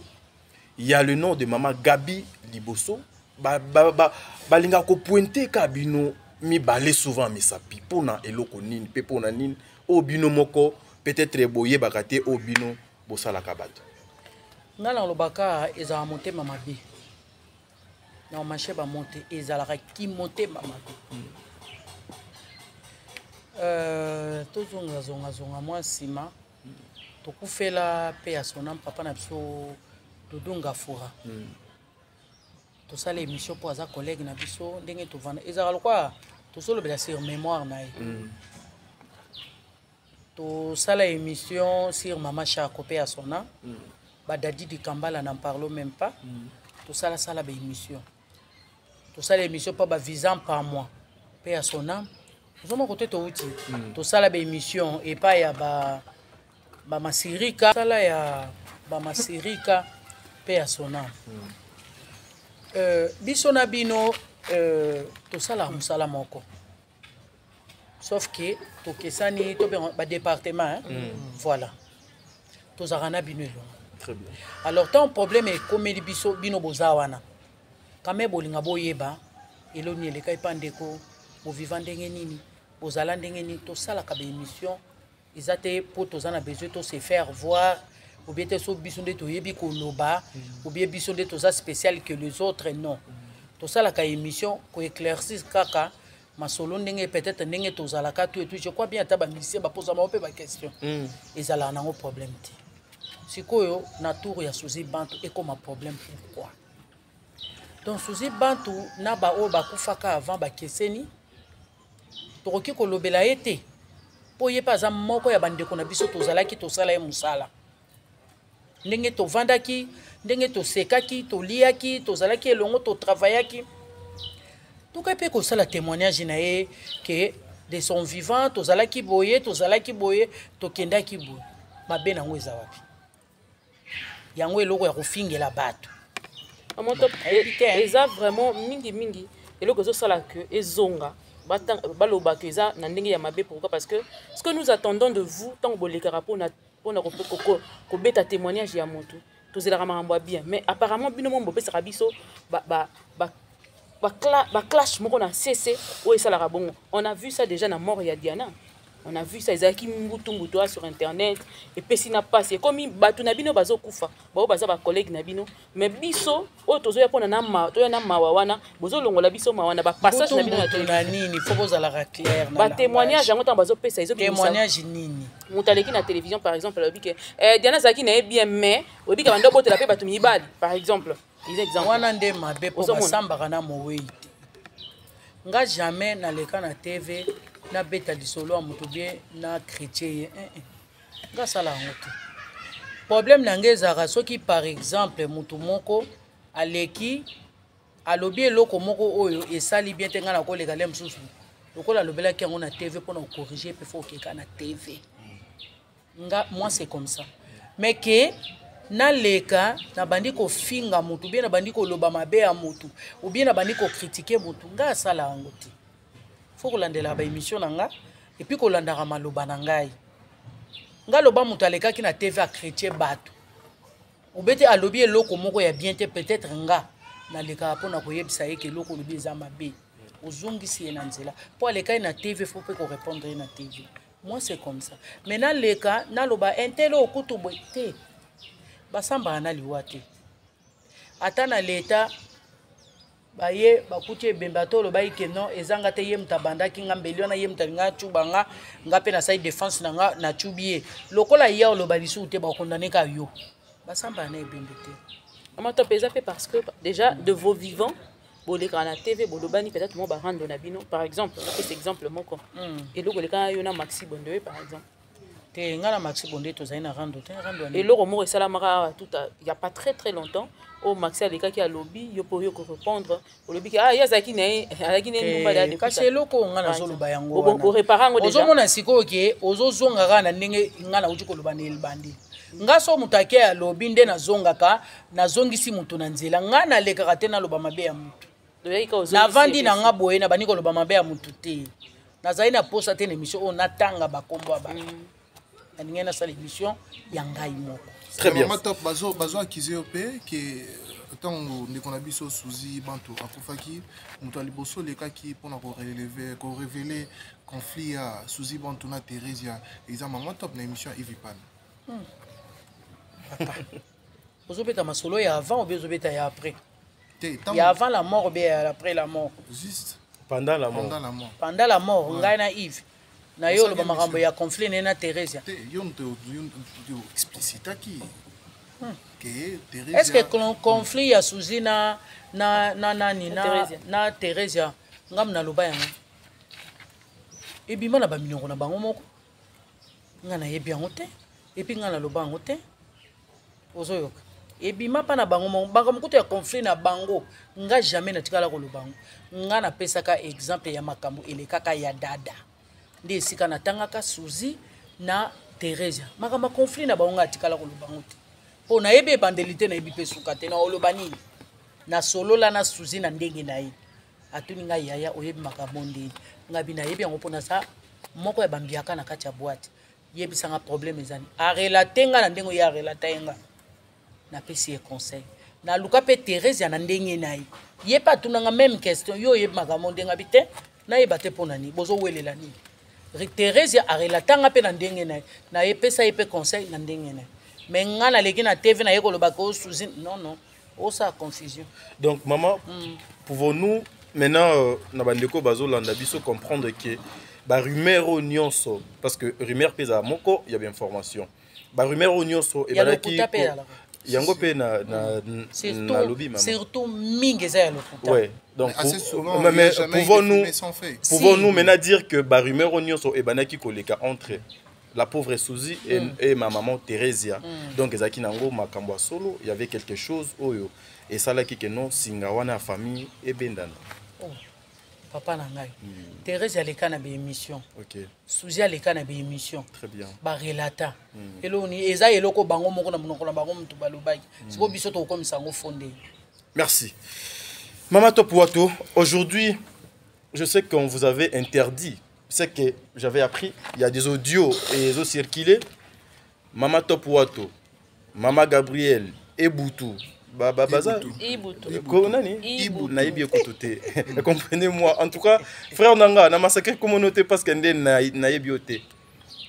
Speaker 2: Il y a le nom de Maman Gabi liboso. Ba ba ba balinga ko pointer ka bino mibale souvent misapi mpona eloko nini mpe mpona nini oyo bino moko peut-être boyebaka te, oyo bino bosalaka bato?
Speaker 1: Ngai nalobaka, ezalaka motema mabe na omashe bamo te, ezalaka ki motema mabe. Tozongazongazonga mwa nsima, tokufela mpe ya sonam papa na biso Dudu Ngafura. Tosala émission mpo aza collègue na biso, ndenge tovanda ezalaka lokwa tozolobela sur mémoire na ye. Tosala émission sur Mama Chako mpe ya sona. Badadi Dikambala, n'en parlons même pas. Tosalasala baémission, tosala émission mpo bavisant par mois mpe ya son âme. Ozomona kote touti, tosala baémission epai ya bamasirika, sala ya bamasirika mpe ya son âme. Biso na bino tosalaka mosala moko, sauf que tokesani to badépartement, hein? Voilà, tozalaka na bino elongo.
Speaker 2: Très bien.
Speaker 1: Alors, tant problème ekomeli biso, bino boza wana quand même, bolinga boyeba eloni elekai mpa ndeko boviva ndenge nini, bozala ndenge nini. Tosalaka baémission, eza te mpo toza na besoin to se faire voir ou bien te so biso nde toyebi koloba ou bien biso nde toza spécial que les autres, non. Tosalaka émission koéclaircir kaka masolo ndenge peut-être ndenge tozalaka tout et tout. Je crois bien, ata bamusicien baposa bango mpe baquestion, ezalaka nango problème te. Sikoyo na tour ya Suzi Bantu ekoma problème, pourquoi? Donc Suzi Bantu na baoyo bakufaka avant bakeseni, tokoki kolobela ye te mpo ye mpe aza moko ya bandeko na biso. Tozalaki, tosala ye mosala ndenge tovandaki, ndenge tosekaki, toliaki, tozalaki elongo, totravaillaki. Tokoki mpe kosala témoignage na ye ke de son vivant tozalaki boye, tozalaki boye, tokendaki boye. Mabe nango eza wapi? Yango eloko ya kofingela bato?
Speaker 3: Maman Top,
Speaker 1: Nayebi te, hein.
Speaker 3: eza vraiment mingimingi eloko ezosala ke ezonga, baloba ke eza na ndenge ya mabe. Pourquoi? Parce que ce que nous attendons de vous, ntango bolekaka mpona kobeta témoignage ya motu, tozelaka makambo ya bien, mais apparemment bino mo bopesaka biso baclash moko na cc oyo esalaka bongo. On a vu ça déjà na mort ya Diana, on a vu ça, ezalaki mbutu mbutu awa sur internet, epesi na pasi. Ekomi bato na bino bazokufa, bao baza bacollègue na bino, mais biso oyo tozoya mpona na toya na mawa wana, bozolongola biso mawa na bapassage na bino na
Speaker 1: Mbutu na
Speaker 3: télévision.
Speaker 1: Nini? Fo bozalaka clair na
Speaker 3: Batémoignage
Speaker 1: langage.
Speaker 3: yango ntango bazopesa, ezobimisa
Speaker 1: Témoignage nini?
Speaker 3: Moto aleki na télévision, par exemple, alobi ke Diana azalaki na ye bien, mais oyebi ka bando obotela mpe bato mibali, par exemple, eza exemple.
Speaker 1: Wana nde mabe mpo
Speaker 3: Ozomona.
Speaker 1: basambaka na mowei te. Nga jamais naleka na TV nabeta lisolo ya moto bien na chrétien ye. Eh, eh. Nga asala yango te. Problème na ngai ezalaka soki, par exemple, motu moko aleki, alobi eloko moko oyo esali bien te, ngai nakoleka le mosusu lokola alobelaki yango na TV mpona kocorriger mpe fo okeka na TV. Nga, moi, c'est comme ça. Mais ke naleka, nabandi kofinga motu bien, nabandi koloba mabe ya motu ou bien nabandi kocritiquer motu, ngai asala yango te. Fo kolandela baémission na nga et puis kolandaka maloba na ngai. Ngai aloba moto alekaki na TV achrétien bato obe te, alobi eloko moko ya bien te, peut-être nga nalekaka mpona koyebisa ye ke eloko olobi eza mabe, ozongisi ye na nzela mpo alekaki na TV, fo mpe korépondre ye na TV. Moi, c'est comme ça. Mais naleka naloba un tel oyo kutu boye te, basambaka na liwa te. Ata na leta baye bakuti ebembe, ata olobaki ke non, ezanga te, ye moto abandaki nga mbeli wana, ye moto alinga acuba nga, nga mpe nasali défense na nga, nacubi ye lokola ye, oloba lisusu te, bakondane ka yo. Basambaka na ebembe te.
Speaker 3: Mama Top, eza mpe parce que déjà de vos vivants bolekaka na TV, bolobani peut-être mo barando na bino, par exemple, napesa exemple moko, eloko elekaka yo na Maxi Bondoye, par exemple.
Speaker 1: Te, nga na Maxi Bonde tozali na rando te. Rando ya nini?
Speaker 3: Eloko moko esalamaka awa tout il y a pas très très longtemps, oyo Maxi alekaki, alobi, yo mpo yo korépondre, olobi ke ah, ye azalaki na ye, azalaki na ye ndumba
Speaker 1: Te, kasi eloko oyo nga nazoloba yango wana.
Speaker 3: Orépara yango déjà.
Speaker 1: Ozomona sikoyo ke ozozonga kaka na ndenge nga nauti koloba na elbandi. Nga so moto ake alobi nde nazongaka, nazongisi moto na nzela. Nga nalekaka te naloba mabe ya motu.
Speaker 3: Toyaki ka ozongisi.
Speaker 1: Navandi na
Speaker 3: epesi.
Speaker 1: nga boye, nabandi koloba mabe ya motu te. Nazali na posa te na émission oyo natanga bakombo ya bato. Nalingai nasala émission ya ngai moko.
Speaker 2: Très bien.
Speaker 4: Mama Top, bazo accuser yo mpe ke ntango ndeko na biso Suzi Bantu akufaki, moto ya liboso olekaki mpona korelever, korévéler conflit ya Suzi Bantu na Theresia eza Mama Top na émission ya Ivipan.
Speaker 1: Ozobeta masolo ya avant obe ozobeta ya après?
Speaker 4: Te.
Speaker 1: Ya avant la mort obe ya après la mort?
Speaker 4: Juste.
Speaker 2: Pendant la mort.
Speaker 4: Pendant la mort.
Speaker 1: Pendant la mort, ngai na Yves na yo
Speaker 4: Osali
Speaker 1: oloba makambo
Speaker 4: émission.
Speaker 1: ya conflit ne na Theresia.
Speaker 4: Te, yo moto explicitaki ke Theresia
Speaker 1: Est ce que conflit ya Suzi na nani
Speaker 3: Na
Speaker 1: na
Speaker 3: Theresia.
Speaker 1: na Theresia, ngamu naloba yango, ebima na baminoko na bango moko. Nga nayebi yango te et puis nga naloba yango te. Ozoyoka, ebima mpa na bango moko, makambo kutu ya conflit na bango, nga jamais natikala koloba yango. Nga napesaka exemple ya makambo elekaka ya dada, nde esika natangaka Suzi na Theresia. Makambo ya conflit na bango, nga atikala koloba yango te, mpo nayebi ebandeli te, nayebi mpe suka te. Na oloba nini? Nasolola na Suzi na ndenge na ye. Atuni ngai: "Yaya, oyebi makambo ndeni?" Ngai bi nayebi yango, mpo naza moko ya bambiaka na kati ya boîte. Yebisanga problème ezani. Arelate nga na ndenge oye arelata ye, nga napesi ye conseil. Naluka mpe Theresia na ndenge na ye, ye mpe atunanga même question: "Yo oyebi makambo ndenge?" Abi te, nayeba te. Mpo na nini bozowelela nini? Theresia arelatanga mpe na ndenge na ye, nayepesa ye mpe conseil na ndenge na ye. Mais nga naleki na TV, naye koloba ke osuzi, non, non, osala confusion.
Speaker 2: Donc maman, pouvons-nous maintenant, na bandeko bazolanda biso, comprendre que barumeur oyo nyonso, parce que rumeur mpe ezala moko ya bainformation, barumeur oyo nyonso
Speaker 1: ya
Speaker 2: ebandaki
Speaker 1: lokuta mpe ezalaka.
Speaker 2: Yango mpe nalobi, mama.
Speaker 1: Surtout mingi eza ya lokuta.
Speaker 2: Ouais, donc
Speaker 4: Assez souvent,
Speaker 2: mais,
Speaker 4: il n'y a
Speaker 2: mais
Speaker 4: jamais eu de
Speaker 2: pouvons-nous
Speaker 4: fumée sans feu.
Speaker 2: Pouvons-nous
Speaker 1: Si.
Speaker 2: maintenant dire que barumeur oyo nyonso ebandaki koleka entre la pauvre Suzy et ma maman Theresia, donc ezalaki nango makambo ya solo, il y avait quelque chose oyo esalaki ke non, singa wana ya famille ebendana?
Speaker 1: Oh, papa na ngai, Thérèse aleka na baémission. Suzi aleka na baémission.
Speaker 2: Très bien.
Speaker 1: Barelata eloko nini? Eza eloko bango moko na monoko na bango moto balobaki. Sikoyo biso tokokomisa yango fonde.
Speaker 2: Merci. Mama Top Wato, aujourd'hui, je sais qu'on vous avait interdit. C'est que j'avais appris, il y a des audios et ils ont circulé. Mama Top Wato, Mama Gabriel, Eboutou, Baba Baza.
Speaker 3: Ibutu.
Speaker 2: Ko nani?
Speaker 3: Ibutu.
Speaker 2: Nayebi ekoto te. Comprenez-moi. En tout cas, frère nanga, na massacre communauté parce que nde nayebi yo te.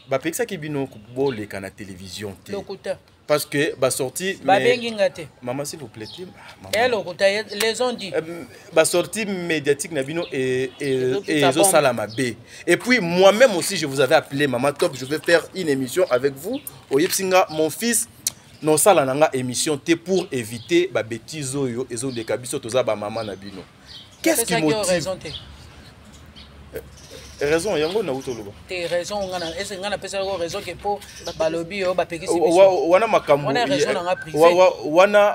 Speaker 2: Bapekisaki bino boleka na télévision te.
Speaker 1: Lokuta.
Speaker 2: Parce que basorti
Speaker 1: Babengi nga te.
Speaker 2: Maman, s'il vous plaît. Ah, maman.
Speaker 1: E lokuta, les ont dit.
Speaker 2: Basortie médiatique na bino
Speaker 3: Ezokita
Speaker 2: ezosala mabe. Et puis moi-même aussi, je vous avais appelé: "Mama Top, je vais faire une émission avec vous." Oyebisi nga: "Mon fils, nosala na nga émission te pour éviter babêtise oyo ezoleka. Biso toza bamama na bino." Qu'est-ce qui
Speaker 1: Apesaki yo
Speaker 2: motive?
Speaker 1: Raison te.
Speaker 2: Raison yango nauti oloba.
Speaker 1: Te, raison nga na ese nga napesaki yo raison ke mpo balobi yo bapekisi biso.
Speaker 2: Wana makambo
Speaker 1: Wana raison na nga privé.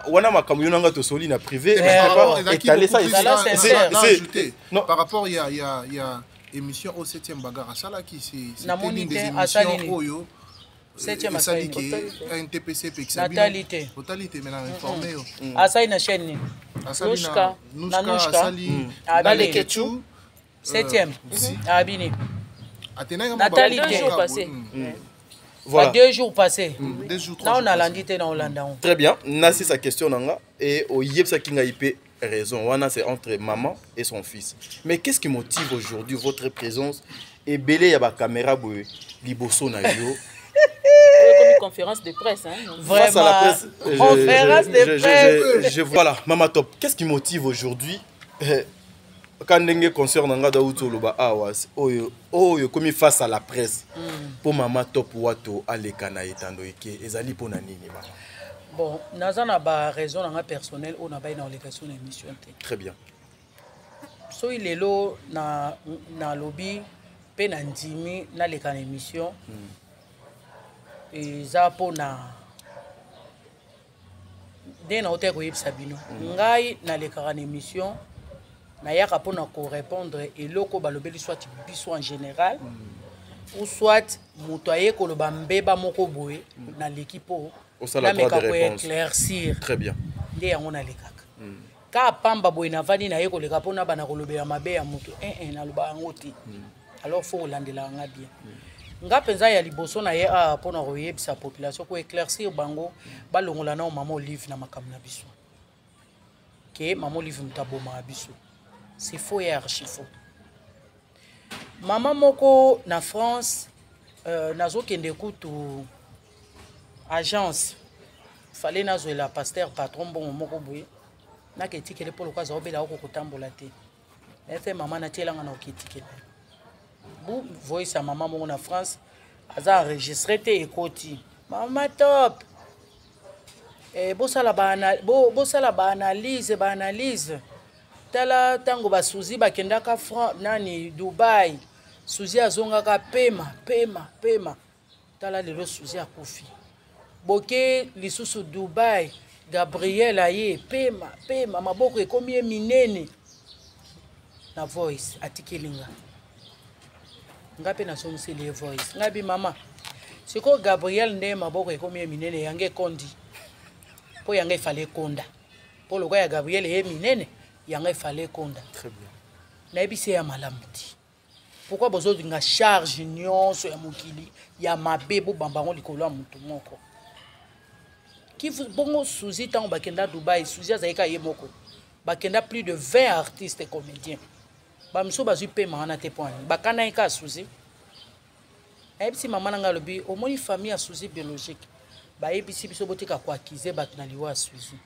Speaker 2: Wana makambo yo nanga tosoli na privé.
Speaker 4: Mais
Speaker 2: Je
Speaker 4: par
Speaker 2: peux
Speaker 4: rapport,
Speaker 2: pas
Speaker 4: ezalaki
Speaker 2: étaler ça
Speaker 4: beaucoup
Speaker 2: ici.
Speaker 4: plus
Speaker 1: Zala sincère.
Speaker 4: na ajouté.
Speaker 2: Non.
Speaker 4: Par rapport, il y a émission au 7e bagarre asalaki, c'était
Speaker 1: Namoni
Speaker 4: l'une des
Speaker 1: te,
Speaker 4: émissions
Speaker 1: asali nini?
Speaker 4: oyo
Speaker 1: Septième
Speaker 4: esali
Speaker 1: asali
Speaker 4: ke NTPC epekisa bino.
Speaker 1: Natali te.
Speaker 4: Otali te, mais na informé yo.
Speaker 1: Asali na chaîne nini?
Speaker 4: Asali
Speaker 3: Nouchka.
Speaker 4: na Nouchka.
Speaker 1: Na Nouchka.
Speaker 4: Asali
Speaker 1: Ah,
Speaker 4: na
Speaker 1: Bini.
Speaker 4: Leketchou.
Speaker 1: Septième.
Speaker 4: Si.
Speaker 1: Abini.
Speaker 4: Atenaki
Speaker 1: Natali
Speaker 3: Deux
Speaker 1: te.
Speaker 3: jours passés.
Speaker 2: Voilà.
Speaker 1: Ba 2 jours passés.
Speaker 4: 2 jours, 3
Speaker 1: Na
Speaker 4: jours.
Speaker 1: nalandi te, na olanda ngo.
Speaker 2: Très bien. Nasi sa question nanga et oyebisaki ngai mpe raison. Wana c'est entre maman et son fils. Mais qu'est-ce qui motive aujourd'hui votre présence ebele ya bacaméra boye liboso na yo?
Speaker 3: Oyo comme conférence de presse, hein.
Speaker 2: Face à la presse,
Speaker 1: Conférence de presse.
Speaker 2: voilà, Mama Top, qu'est-ce qui motive aujourd'hui, ka ndenge concert na nga dauti oloba awa, oyo ekomi face à la presse, mpo Mama Top Wato aleka na etando eke, ezali mpo na nini, mama?
Speaker 1: Bon, naza na baraison na nga personnel oyo nabai na oleka so na émission te.
Speaker 2: Très bien.
Speaker 1: Soki lelo nalobi mpe na ndimi naleka na émission, eza mpona ndenge nautai koyebisa bino. Ngai nalekaka na émission, nayaka mpona korépondre eloko balobeli, soit biso en général ou soit moto aye koloba mbeba moko boye, naleki mpo
Speaker 2: Osala droit
Speaker 1: nameka
Speaker 2: de réponse.
Speaker 1: koéclaircir.
Speaker 2: Très bien.
Speaker 1: Nde yango nalekaka. Ka pamba boye navandi naye koleka mpo nabana kolobela mabe ya moto 1 naloba yango te. Alors faut kolandelaka nga bien. Nga mpenza ya liboso na ye awa mpona koyebisa population, koéclaircir bango, balongola nao Mama Olive na makambo na biso, ke Mama Olive moto abomaka biso. C'est faux et archi faux. Mama moko na France, nazokende kutu agence, fale nazwela pasteur patron mbongo moko boye, naka etikele mpo lokwa aza obela, oko kotambola te. Efe mama natielanga na oketikele bu voice ya mama moko na France, aza enregistré te, ekoti: "Mama Top, bosala baanalyse baanalyse. Tala ntango basuzi bakendaka nani Dubai, Suzi azongaka pema pema pema. Tala lelo Suzi akufi." Boke lisusu Dubai, Gabriel aye pema pema, maboko ekomi ye minene na voice atikeli nga. Nga mpe nazongiseli ye voice, ngai bi mama, sikoyo Gabriel nde maboko ekomi ye minene, yango ekondi mpo yango efale ekonda, mpo lokola ya Gabriel ye minene, yango efale ekonda.
Speaker 2: Très bien.
Speaker 1: Nayebisi ye ya malamu ti. Pourquoi bozolinga charge nyonso ya mokili ya mabe bobamba yango likolo ya motu moko? Kivu bongo Suzy ntango bakenda Dubai, Suzy azalaki kaka ye moko. Bakenda plus de 20 artistes et comédiens. Bamiso bazwi pema wana te mpo nini? Bakanaki kaka Suzy. Nayebisi mama na ngai, alobi omoni famille ya Suzy biologique bayebisi biso botika koakize bato na liwa ya Suzy.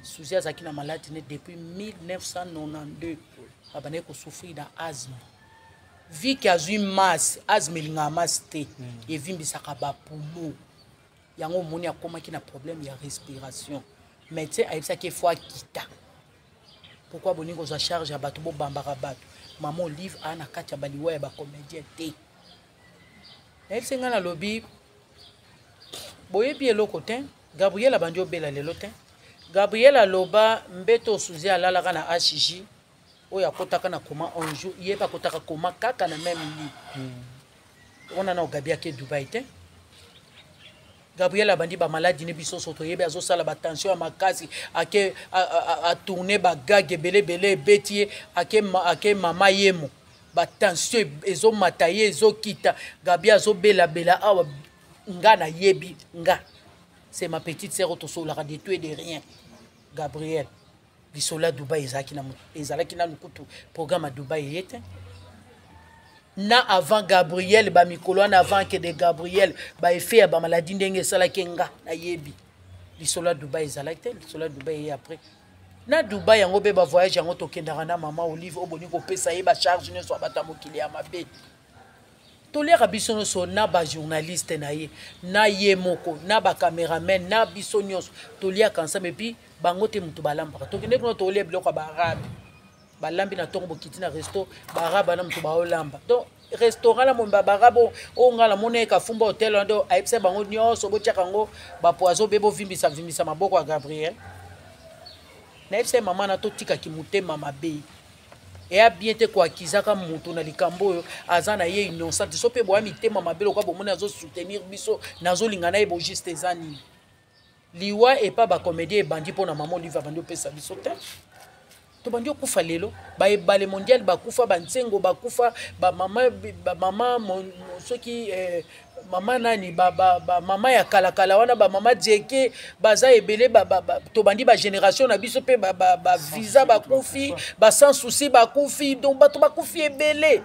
Speaker 1: Suzy azalaki na maladi ne depuis 1992, abandaki kosouffrir na asthme. Viki azwi masse, asthme elingaka masse te, evimbisaka bapumo. Yango omoni akomaki na problème ya respiration. Médecin ayebisaki efo akita. Pourquoi boningi kozwa charge ya bato, bobambaka bato? Mama Olive aa na kati ya baliwa ya bacomédien te. Nayebisi ngai, nalobi boyebi eloko te. Gabriel abandi obela lelo te. Gabriel aloba mbeto Suzy alalaka na HJ, oyo akotaka na coma un jour, ye mpe akotaka coma kaka na même lit. Wana na Gabi ake Dubai te. Gabriel abandi bamaladi ne biso so toyebi, azosala batension ya makasi, ake atourne bagage ebele ebele, ebeti ye, ake, ake mama yemo, batension ezomata ye, ezokita. Gabi azobelabela awa, nga nayebi, nga c'est ma petite sœur, tosolaka de tout et de rien. Gabriel lisolo ya Dubai ezalaki na ezalaki nanu kutu programme ya Dubai eye te. Na avant Gabriel, bamikolo wana avant akende, Gabriel baeffet ya bamaladi ndenge esalaki, nga nayebi lisolo ya Dubai ezalaki te. Lisolo ya Dubai eye après na Dubai yango mpe bavoyage yango tokendaka na mama Olive. Oyo boni kopesa ye bacharge nyonso ya bato ya mokili ya mabe. Toliaka biso nyonso na bajournaliste na ye, na ye moko, na bacameraman, na biso nyonso toliaka ensemble. Et puis bango te moto balambaka. Tokende kuna, tolia biloko ya baarabe balambi na ntongo. Bokiti na resto, baarabe wana moto baolamba. Donc restaurant na momba baarabe oyo ngai namoni ye kafumba hotel wana, donc ayebisa bango nyonso botiaka yango bapoison be bovimbisa vimbisa maboko ya Gabriel. Nayebisa ye mama na totikaki motema mabe, eya bien te koakizaka moto na likambo oyo aza na ye innocente. So mpe boya mitema mabe lokwa bomoni azosoutenir biso, nazolinga na ye bojuste eza nini? Liwa epa bacomédien ebandi mpo na mama Olive abandi opesa biso te. Tobandi okufa lelo, baebale mondial bakufa, bansengo bakufa, bamama bamama soki mama nani, bamama ya kalakala wana, bamama Jeke baza ebele. Tobandi bagénération na biso mpe bavisa bakufi, baSans Souci bakufi. Donc bato bakufi ebele.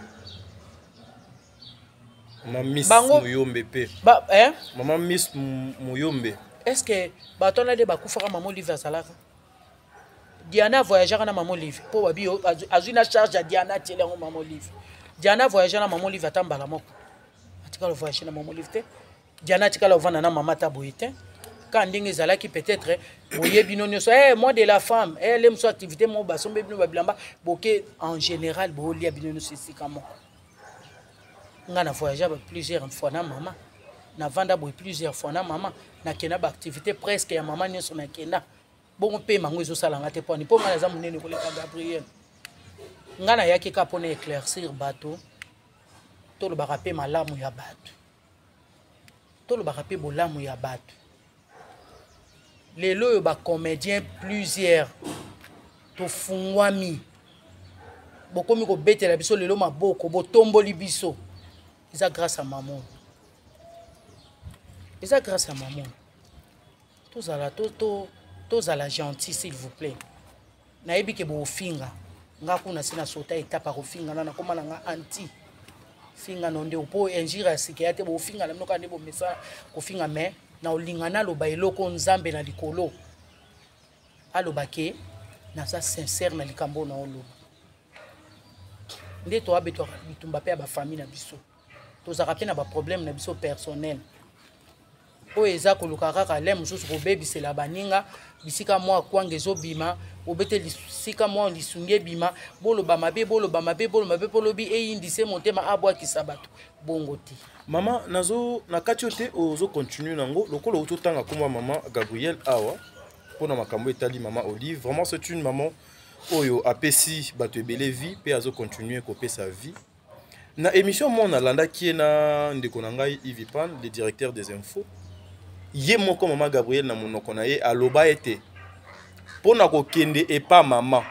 Speaker 2: Mama Miss
Speaker 1: Bango-
Speaker 2: Muyombe mpe.
Speaker 1: Ba, eh?
Speaker 2: Mama Miss Muyombe.
Speaker 1: Est ce que bato wana nde bakufaka, mama Olive azalaka? Diana voyageaka na mama Olive mpo babi azwi na charge ya Diana, atieli yango mama Olive. Diana voyage na mama Olive ata mbala moko atikala voyage na mama Olive te. Diana atikala ovanda na mama ata boye te. Ka ndenge ezalaki, peut-être boyebi bino nyonso, mois de la femme, le mosu activité moko, basombe bino babilamba, boke en général bolia bino nyonso esika moko. Nga na voyage ba plusieurs fois na mama, navanda boye plusieurs fois na mama, nakenda baactivité presque ya mama nyonso nakenda. Bongo mpe mango ezosalanga te mponi mpo ngai naza monene koleka Gabriel. Ngai nayaki kaka mpona éclaircir bato. Tolobaka mpe malamu ya bato, tolobaka mpe bolamu ya bato. Lelo oyo bacomédien plusieurs tofungwami, bokomi kobetela biso lelo maboko, botomboli biso, eza grâce à mamo, eza grâce à mamo. Tozala tozala gentil, s'il vous plaît. Nayebi ke bofinga nga kuna, si na sota etape ya kofinga na nakóma na nga anti finga no nde mpo injure ya sika ya te. Bofinga na bino kaka nde bomesana kofinga, mais na olinga naloba eloko Nzambe na likolo aloba ke naza sincère na likambo oyo naoloba. Nde toabetwaka bitumba mpe ya bafamille na biso, tozalaka mpe na baproblème na biso personnel. Oyo eza koluka kaka le mosusu kobebisela baninga bisika mwa kwanga ezobima, obete lisika mwa lisungi ebima, boloba mabe, boloba mabe, boloba mabe, mpo lobi eyindise motema abwakisa bato bongo te.
Speaker 2: Mama, nazo na kati yo te, ozo continue nango lokola ototanga kombo mama Gabriel awa mpona makambo etali mama Olive. Vraiment, c'est une maman oyo apesi bato ebele vie mpe azo continue kopesa vie. Na émission moko nalandaki ye na ndeko na ngai Yves Pan, le directeur des infos, ye moko mama Gabriel na monoko na ye aloba ete mpo na kokende epa mama,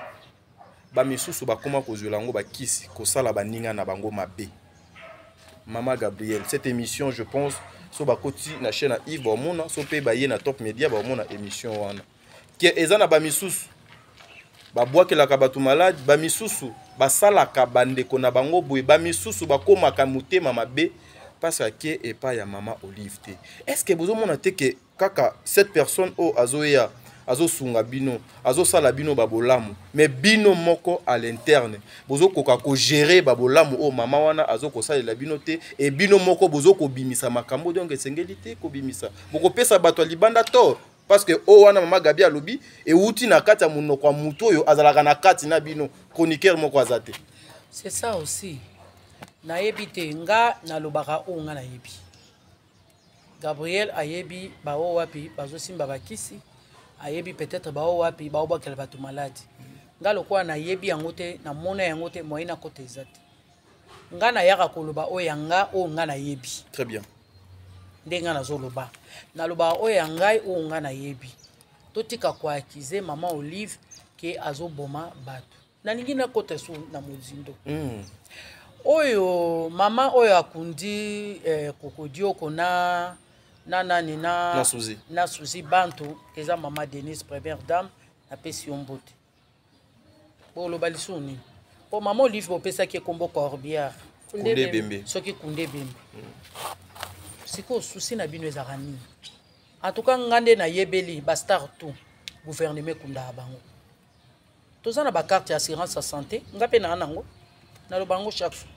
Speaker 2: bamisusu bakoma kozwela yango bakisi kosala baninga na bango mabe. Mama Gabriel, cette émission, je pense so bakoti na chaîne ya Yves baomona, so mpe baye na Top Media baomona émission wana, ke eza na bamisusu babwakelaka bato malade, bamisusu basalaka bandeko na bango boye, bamisusu bakomaka motema mabe parce ake epai ya mama Olive te. Est ce que bozomona te ke kaka cette personne oyo azoya, azosunga bino, azosala bino babolamu, mais bino moko à l'interne bozokoka kogérer babolamu oyo mama wana azokosalela bino te, e bino moko bozokobimisa makambo? Donc esengeli te kobimisa, bokopesa bato ya libanda tort, parce que oyo wana mama Gabi alobi ewuti na kati ya monoko ya motu oyo azalaka na kati na bino, chroniqueur moko aza te.
Speaker 1: C'est ça aussi, nayebi te. Nga nalobaka oyo nga nayebi. Gabriel ayebi bao wapi bazosimba bakisi, ayebi peut-être bao wapi baobwakela bato maladi. Nga lokola nayebi yango te, namona yango te, moyen nakota eza te. Nga nayaka koloba oyo ya nga, oyo nga nayebi.
Speaker 2: Très bien.
Speaker 1: Nde nga nazoloba, nalobaka oyo ya ngai, oyo nga nayebi. Totika koaccuser mama Olive ke azoboma bato. Nalingi nakota su na mozindo. Oyo mama oyo akundi kokodioko na nani na,
Speaker 2: na Suzi.
Speaker 1: Na Suzi Bantu, eza mama Denise, première dame. Napesi yo mbote. Boloba lisusu nini? Mpo mama Olive bopesaki ekombo Corbière.
Speaker 2: Kunde Bembe.
Speaker 1: Soki Kunde Bembe. Sikoyo susi na bino ezalaka nini? En tout cas, nga nde nayebeli bastar tout, gouvernement ekundaka bango. Toza na bacarte ya assurance ya santé, nga mpe naa nango, naloba yango chaque fois.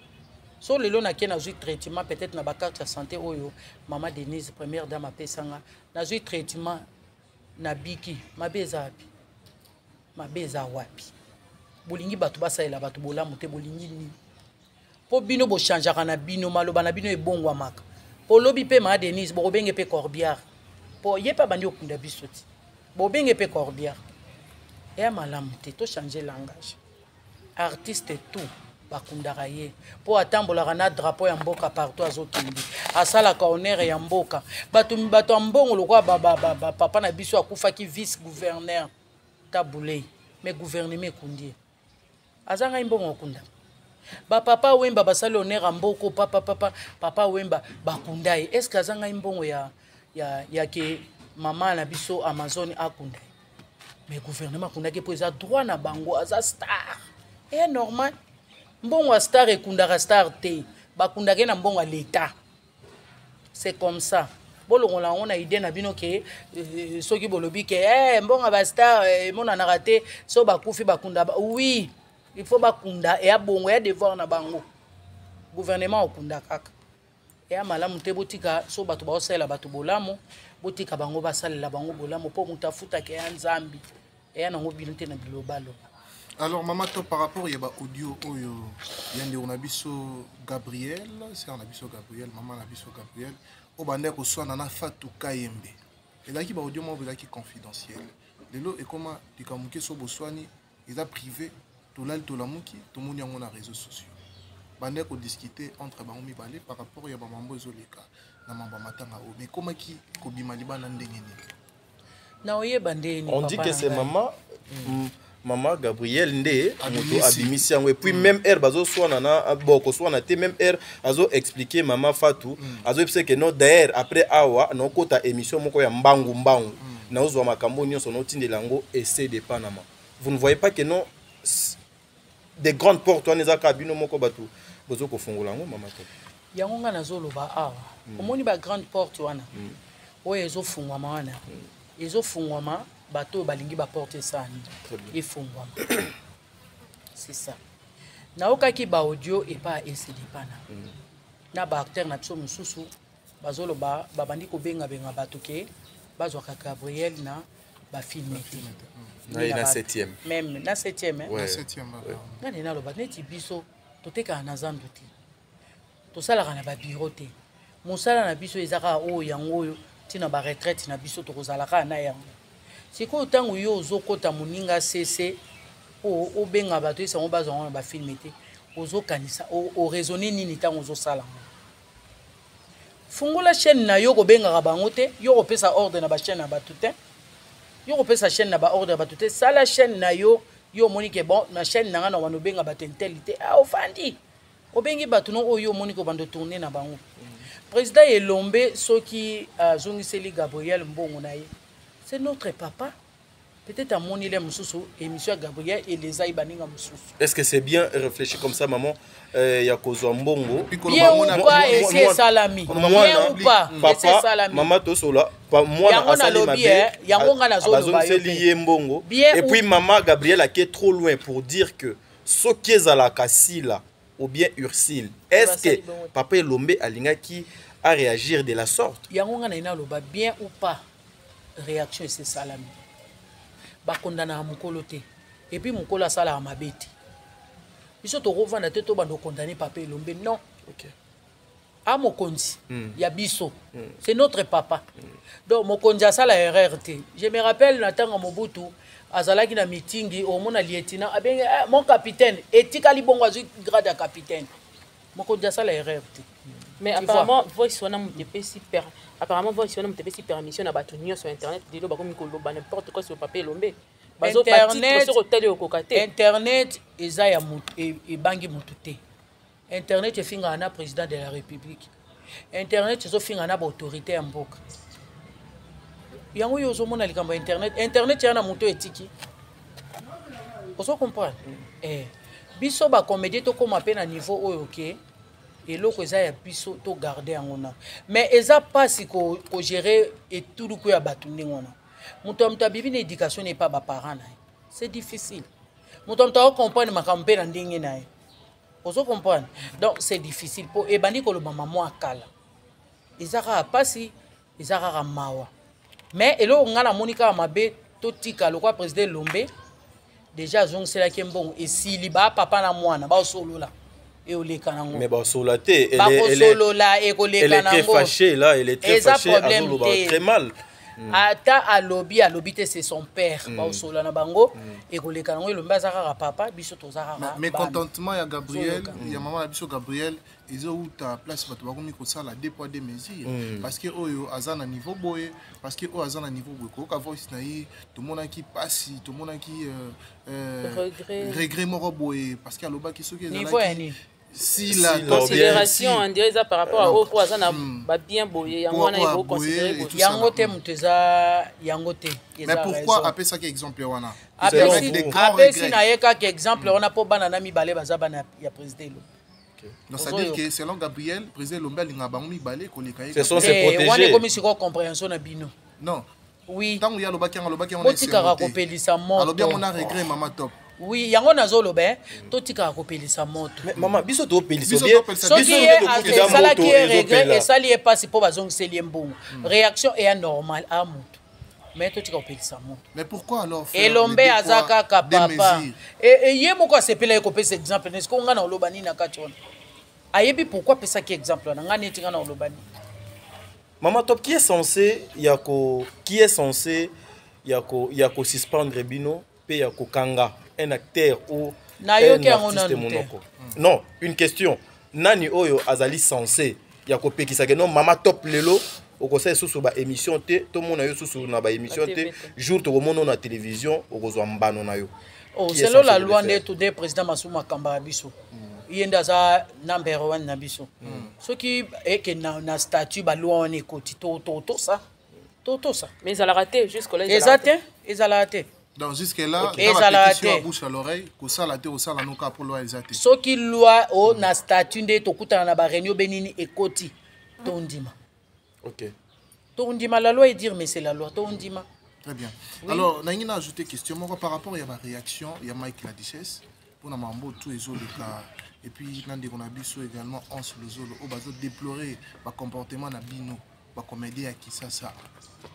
Speaker 1: So lelo nake nazwi traitement peut-être na bacarte ya santé oyo mama Denise, première dame, apesanga, nazwi traitement, nabiki, mabe eza wapi? Mabe eza wapi? Bolingi bato basalela bato bolamu te, bolingi nini? Mpo bino bochangeaka na bino maloba na bino ebongwamaka. Mpo lobi mpe maa Denise bokobenge mpe Corbière, mpo ye mpe abandi okunda biso ti bobenge mpe Corbière. Eya malamu te, tochange langage. Artiste tout bakundaka ye mpo atambolaka na drapeau ya mboka partout azokende, asalaka honneur ya mboka. Bato, bato ya mbongo lokola bapapa na biso akufaki, vice gouverneur Tabulei, mais gouvernement ekundi ye, aza ngai mbongo okunda. Bapapa Wemba basali honneur ya mboko, papa, papa, papa Wemba bakunda ye. Est ce que aza ngai mbongo ya ke mama na biso Amazone akunda ye? Mais gouvernement akundaki mpo eza droit na bango, aza star, eya normal. Mbongo ya star ekundaka star te, bakundaka ye na mbongo ya l'État. C'est comme ça. Bolongola yango na idée na bino ke soki bolobi ke mbongo ya bastar emonanaka te, so bakufi bakunda ba, oui, il faut bakunda, eya bongo, eya devoir na bango. Gouvernement okunda kaka, eya malamu te. Botika so bato baosalela bato bolamu, botika bango basalela bango bolamu, mpo moto afutaka eya Nzambe, eya nango bino te na bilobaloba.
Speaker 4: Alors mama, to par rapport ya baaudio oyo ya ndeko na biso Gabriel, sœur na biso Gabriel, mama na biso Gabriel, oyo bandaki koswana na Fatu Kayembe, ezalaki baaudio moko ezalaki confidentiel. Lelo ekoma likambo moke, so boswani eza privé, tolali tolamuki tomoni yango na réseaux sociaux. Bandaki kodiscuter entre bango mibale par rapport ya bamambo ezoleka na mambo ya matanga oyo, mais ekomaki kobima libanda ndenge nini?
Speaker 1: Na oyeba ndeni.
Speaker 2: On dit que c'est mama Gabriel nde moto abimisi yango. Et puis même heure bazoswana na bon, koswana te, même heure azo expliquer mama Fatu, azoyebisa ke non, d'ailleurs après awa naokota émission moko ya mbangu mbangu, naozwa makambo nyonso, naotindela yango ese de Panama. Vous ne voyez pas que non, des grandes portes wana eza kaka bino moko bato bozo kofongola yango, mama to?
Speaker 1: Yango ngai nazoloba awa. Omoni bagrande porte wana oyo ezofungwama wana, ezofungwama, bato oyo balingi baporte esani efungwama, c'est ça. Naokaki baaudio epa ya Esedepana na baacteur na biso mosusu. Bazoloba, babandi kobengabenga bato ke bazwaka Gabriel na bafilme te.
Speaker 2: Na ye na 7e.
Speaker 1: Même na 7e.
Speaker 2: Ouais.
Speaker 4: Na 7e.
Speaker 1: Nga nde naloba neti biso totekaka na zandu te, tosalaka na babiro te. Mosala na biso eza kaka oyo, yango oyo ntina baretraite na biso tokozala kaka na yango. Sikoyo ntango yo ozokɔta moninga sese mpo obenga bato esango bazwa yango na bafilme te, ozokanisa, oraisonne nini ntango ozosala yango? Fungola chaîne na yo, kobengaka bango te. Yo kopesa ordre na bachaîne na bato te, yo kopesa chaîne na baordre ya bato te. Sala chaîne na yo. Yo omoni ke bon, na chaîne na nga na wana obenga bato intel te. Ah, ofandi obengi bato no oyo omoni kobanda tourne na bango. Président Elombe, soki azongiseli Gabriel mbongo na ye, c'est notre papa. Peut-être amoni le mosusu émission ya Gabriel elezai baninga mosusu.
Speaker 2: Est-ce que c'est bien réfléchi comme ça, maman, ya kozwa mbongo?
Speaker 1: Bien ou pas, esi esalami. Bien ou pas, esi
Speaker 2: papa
Speaker 1: esalami.
Speaker 2: Mama, tosola mwana
Speaker 1: Yango
Speaker 2: asali
Speaker 1: nalobi,
Speaker 2: mabe,
Speaker 1: yango nga nazoloba yo
Speaker 2: bazongiseli
Speaker 1: pe.
Speaker 2: ye mbongo.
Speaker 1: Bien
Speaker 2: Et puis maman Gabriel ake trop loin pour dire que soki ezalaka Sila ou bien Ursile, est-ce que
Speaker 3: Basali bongo te.
Speaker 2: papa Elombe alingaki à réagir de la sorte?
Speaker 1: Yango nga na naloba, bien ou pas, réaction esi esalami. Bakondanaka mokolo te, et puis mokolo asalaka mabe te. Biso tokovanda te, tobanda okondane papa Elombe, non. A mokonzi ya biso, c'est notre papa. Donc mokonzi asala erreur te. Je me rappelle, na ntango Mobutu azalaki na mitingi, omona lieutenant abenge eh, mon capitaine, etikali bongo, azwi grade ya capitaine. Mokonzi asala erreur te.
Speaker 3: Mais
Speaker 1: Tu
Speaker 3: apparemment voice wana moto epesi per apparemment voice wana moto epesi permission na bato nyonso ya internet. Lelo bakomi koloba n'importe quoi sur papa Elombe. Bazo batitre, soki otali okoka te.
Speaker 1: Internet eza ya motu, ebangi motu te. Internet efingaka na président de la République, internet ezofingaka na baautorité ya mboka. Yango oyo ozomona likambo ya internet, internet ya na moto etiki, ozo comprendre. Biso bacomédien tokóma mpe na niveau oyo ke eloko eza ya biso, togarde yango na. Mais eza mpasi kogérer etuluku ya bato ndenge wana. Moto ya moto abibi na éducation na epa baparent na ye, c'est difficile. Moto ya moto akocomprendre makambo mpe na ndenge na ye, ozo comprendre. Donc c'est difficile mpo ebandi kolobama mwa kala. Eza kaka mpasi, eza kaka mawa. Mais eloko ngai namoni kaka mabe, totika lokwa président Elombe déjà azongiselaki mbongo, esili. Bapapa na mwana baosolola, eoleka nango.
Speaker 2: Mais baosolola te.
Speaker 1: Bakosolola, ekoleka
Speaker 2: nango. Fâchée là, elle est très fâchée,
Speaker 1: problème te.
Speaker 2: Très mal.
Speaker 1: Ata alobi, alobi te, c'est son père. Baosolola na bango, ekoleka nango. Elombe aza kaka papa, biso toza kaka.
Speaker 4: Mécontentement ya Gabriel, ya mama na biso Gabriel, ezouta place bato bakomi kosala deux poids deux mesures, parce que oyo aza na niveau boye, parce que oyo aza na niveau boye. Koyoka voice na ye, tomonaki pasi, tomonaki regret moko boye, parce que alobaki soki
Speaker 1: ezalaki
Speaker 4: Sila.
Speaker 3: Considération, on dirait eza par rapport à oyo aza na babien boye, yango wana ekoconsidere.
Speaker 1: Yango te, moto eza yango te.
Speaker 4: Mais pourquoi apesaki exemple wana?
Speaker 1: Apesi na ye kaka exemple wana mpo bana na mibale baza bana ya président Elombe.
Speaker 4: Donc ça veut dire que selon Gabriel, président Elombe alingaka bango mibale koleka
Speaker 2: ye. Wana
Speaker 1: ekomi sikoyo compréhension na bino.
Speaker 4: Non.
Speaker 1: Oui.
Speaker 4: Ntango ye alobaki yango, alobaki yango.
Speaker 1: Botikaka kopelisa moto.
Speaker 4: Alobi yango na regret, mama Top.
Speaker 1: Oui, yango nazoloba, totikaka kopelisa moto.
Speaker 2: Mama, biso topelisa.
Speaker 1: Soki ye esalaki ye regret, esali ye mpasi mpo bazongiseli ye mbongo, réaction eya normal a moto, mais totika kopelisa moto.
Speaker 4: Mais pourquoi alors?
Speaker 1: Elombe aza kaka papa. Ye moko asepela ye kopesa exemple. Nesiko nga na oloba nini na kati wana? Ayebi pourquoi apesaki exemple wana. Nga neti nga na oloba nini?
Speaker 2: Mama Top, qui est censé ya ko suspendre bino mpe ya kokanga un acteur ou
Speaker 1: Nayoki
Speaker 2: un
Speaker 1: yango
Speaker 2: artiste
Speaker 1: nanu te.
Speaker 2: monoko? Non, une question: nani oyo azali censé ya kopekisaka no mama Top lelo okosala lisusu baémission te, tomona yo susu na baémission
Speaker 3: Na
Speaker 2: te?
Speaker 3: TV te.
Speaker 2: Jour tokomona na télévision, okozwa mbano na yo.
Speaker 1: Oh,
Speaker 2: Qui est
Speaker 1: selon la
Speaker 2: censé le
Speaker 1: loi
Speaker 2: faire?
Speaker 1: nde today président Masumu akambaka biso, ye nde aza number one na biso. Soki eke na statut, baloi wana ekoti, totosa, totosa.
Speaker 3: Mais ezalaka te jusque là.
Speaker 1: Eza te, ezalaka te.
Speaker 4: Donc jusque là,
Speaker 1: Ezalaka te.
Speaker 4: bouche à l'oreille, kosala te, kosala noka po loi eza te.
Speaker 1: Soki loi o na statut nde tokutana na baréunion benini ekoti, tondima. Tondima, la loi est dire, mais c'est la loi, tondima.
Speaker 4: Très bien. Alors, nalingi na ajouter question moko par rapport ya baréaction ya Mike La Duchesse mpona mambo tout ezoleka. Et puis na ndeko na biso également Hans Lozolo oyo bazo déplorer ba comportement na bino ba comédien ya Kinshasa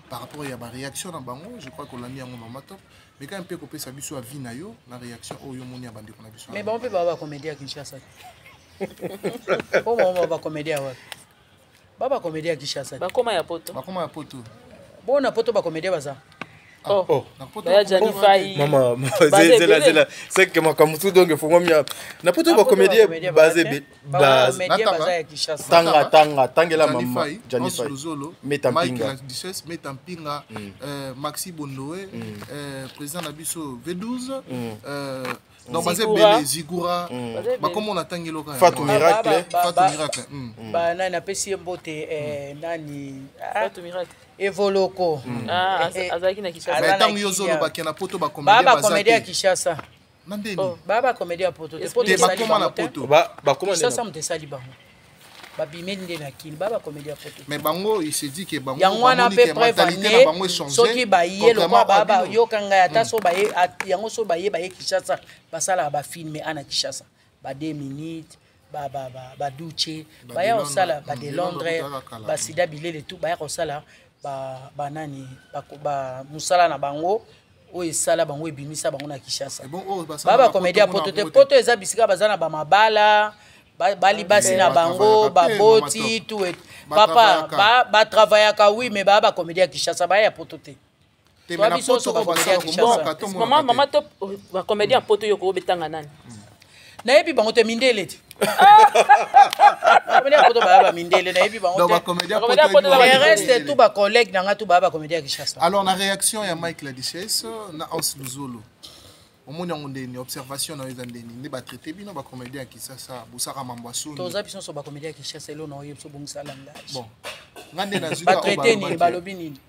Speaker 4: par rapport ya ba réaction na bango. Je crois kolandi yango, mama Top, mais quand mpe kopesa biso avis na yo na réaction oyo omoni ya bandeko na biso.
Speaker 1: Mais bango mpe baa bacomédien ya Kinshasa po bango baa bacomédien ya wapi? Baa bacomédien ya Kinshasa.
Speaker 3: Bakoma ya Poto.
Speaker 4: Bakoma ya Poto.
Speaker 1: Bona Poto bacomédien baza.
Speaker 3: Oh.
Speaker 2: Oh.
Speaker 4: Na Poto.
Speaker 3: Baya Jani Fai.
Speaker 2: Mama,
Speaker 3: Baza
Speaker 2: zela
Speaker 3: ebele.
Speaker 2: zela, c'est que makambo mosusu donc efongwami ya na Poto, bacomédien baza base.
Speaker 1: Bacomédien
Speaker 4: Natanga.
Speaker 1: baza ya Kinshasa.
Speaker 2: Tanga, tanga, tangela.
Speaker 4: Jani
Speaker 2: Mama
Speaker 4: Fai,
Speaker 2: Jani
Speaker 4: Hans
Speaker 2: Fai.
Speaker 4: Luzolo,
Speaker 2: Meta
Speaker 4: Mike
Speaker 2: Mpinga.
Speaker 4: la Duchesse, Meta Mpinga, Maxi Bondoe, président na biso V12, donc baza
Speaker 3: Zigura.
Speaker 4: ebele, Zigura,
Speaker 3: Baza ebele.
Speaker 4: bakoma na tangi eloka.
Speaker 2: Fatou Miracle.
Speaker 4: Fatou Miracle.
Speaker 1: Banani apesi ye mbote, nani, ah,
Speaker 3: Fatou Miracle.
Speaker 1: Evoloko.
Speaker 3: Ah, azalaki na Kinshasa.
Speaker 1: Aza
Speaker 4: Mais
Speaker 1: na
Speaker 4: ntango yo
Speaker 1: Kinya.
Speaker 4: ozolobaki na Poto,
Speaker 1: baa
Speaker 4: bacomédien baza
Speaker 1: bacomédien ya
Speaker 4: te
Speaker 1: Kinshasa.
Speaker 4: na ndeni.
Speaker 3: Oh.
Speaker 1: Baa bacomédien ya Poto te. Poto
Speaker 4: Te,
Speaker 1: esali
Speaker 4: bakoma na
Speaker 1: bango te.
Speaker 4: Poto.
Speaker 2: Bakoma nde
Speaker 1: Kinshasa moto esali bango, babimeli nde na Kini, baa bacomédien ya Poto te.
Speaker 4: Mais bango, il s'est dit que bango
Speaker 1: Yango wana
Speaker 4: bamoni
Speaker 1: mpe
Speaker 4: ke
Speaker 1: preuve
Speaker 4: mentalité na
Speaker 1: ane
Speaker 4: bango échange.
Speaker 1: soki baye lokwa
Speaker 4: Contrairement à bino.
Speaker 1: bayoka ngai, ata so baye yango, so baye Kinshasa, basalaka bafilme ana Kinshasa ba 2 minutes, baduche
Speaker 4: Ba
Speaker 1: baya
Speaker 4: de
Speaker 1: kosala
Speaker 4: Londres.
Speaker 1: ba de
Speaker 4: De
Speaker 1: Londres.
Speaker 4: Londres kala.
Speaker 1: Basida bilele tu baya kosala banani mosala na bango oyo esala bango, ebimisa bango na Kinshasa.
Speaker 4: Et bon, oyo basala
Speaker 1: Baa
Speaker 4: na
Speaker 1: bacomédien ya
Speaker 4: Poto,
Speaker 1: Poto te.
Speaker 4: mona
Speaker 1: Poto eza bisika baza na bamabala, bali basi na bango,
Speaker 4: Batravaillaka pe,
Speaker 1: baboti
Speaker 4: mama Top.
Speaker 1: tout papa.
Speaker 4: Batravaillaka.
Speaker 1: Batravaillaka, oui, mais baa bacomédien ya Kinshasa, baya ya Poto te.
Speaker 4: Te,
Speaker 1: Toi,
Speaker 4: mais na
Speaker 1: biso
Speaker 4: Poto
Speaker 1: nyonso
Speaker 4: oyo
Speaker 1: bacomédien ya
Speaker 4: basalaka
Speaker 1: Kinshasa.
Speaker 4: mboka, to
Speaker 3: Mama,
Speaker 4: monaka
Speaker 3: mama
Speaker 4: te.
Speaker 3: Top, bacomédien ya Poto yo koobetanga nani?
Speaker 1: Nayebi bango te, mindele te. Bacomédien ya Poto baya bamindele, nayebi bango
Speaker 4: Donc
Speaker 1: te.
Speaker 4: bacomédien
Speaker 3: Bacomédien
Speaker 4: Poto
Speaker 3: Poto
Speaker 4: ebima
Speaker 1: Les
Speaker 3: bacomédien.
Speaker 1: reste tout bacollègue na nga, tout baya bacomédien ya Kinshasa.
Speaker 4: Alors na réaction ya Mike la Duchesse na Hans Luzolo, omoni yango ndeni? Observation na yo eza ndeni nde batraite bino bacomédien ya Kinshasa, bosaka mambo ya soni?
Speaker 1: Toza biso nyonso bacomédien ya Kinshasa. Elo na oyebi so bongisa langage.
Speaker 4: Bon, nga nde nazwi kaka oyo
Speaker 1: Batraite nini?
Speaker 4: balobaki.
Speaker 1: Balobi nini?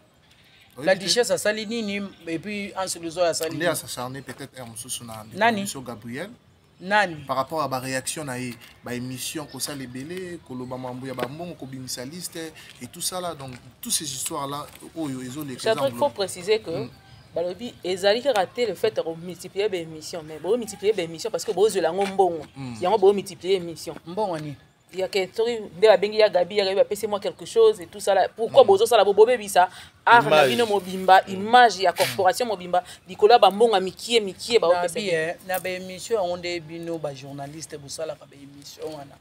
Speaker 4: Oyebi
Speaker 1: La
Speaker 4: te?
Speaker 1: Duchesse asali nini? Et puis Anse Luzo asali
Speaker 4: Nde
Speaker 1: nini?
Speaker 4: asacharne peut-être aire mosusu na ndeko
Speaker 1: Nani?
Speaker 4: biso Gabriel.
Speaker 1: Nani?
Speaker 4: Par rapport à baréaction na ye, baémission kosala ebele, koloba mambo ya bambongo, kobimisa liste et tout ça là, donc toutes ces histoires là oyo ezoleka eza
Speaker 3: Shadrach, il faut
Speaker 4: ngolo.
Speaker 3: préciser que balobi ezali kaka te le fait ya komultiplier baémission, mais bomultiplier baémission parce que bozwela yango mbongo, yango bomultiplier émission.
Speaker 1: Mbongo nini?
Speaker 3: Yake soki nde babengi ya Gabi, ya Gabi bapesi moi quelque chose et tout ça là, pourquoi bozosala bo bobebisa art na
Speaker 2: Image.
Speaker 3: bino mobimba, image ya corporation mobimba likolo ya bambongo ya mikie mikie baopesa?
Speaker 1: Nabi na baémission yango nde bino bajournaliste bosalaka baémission wana.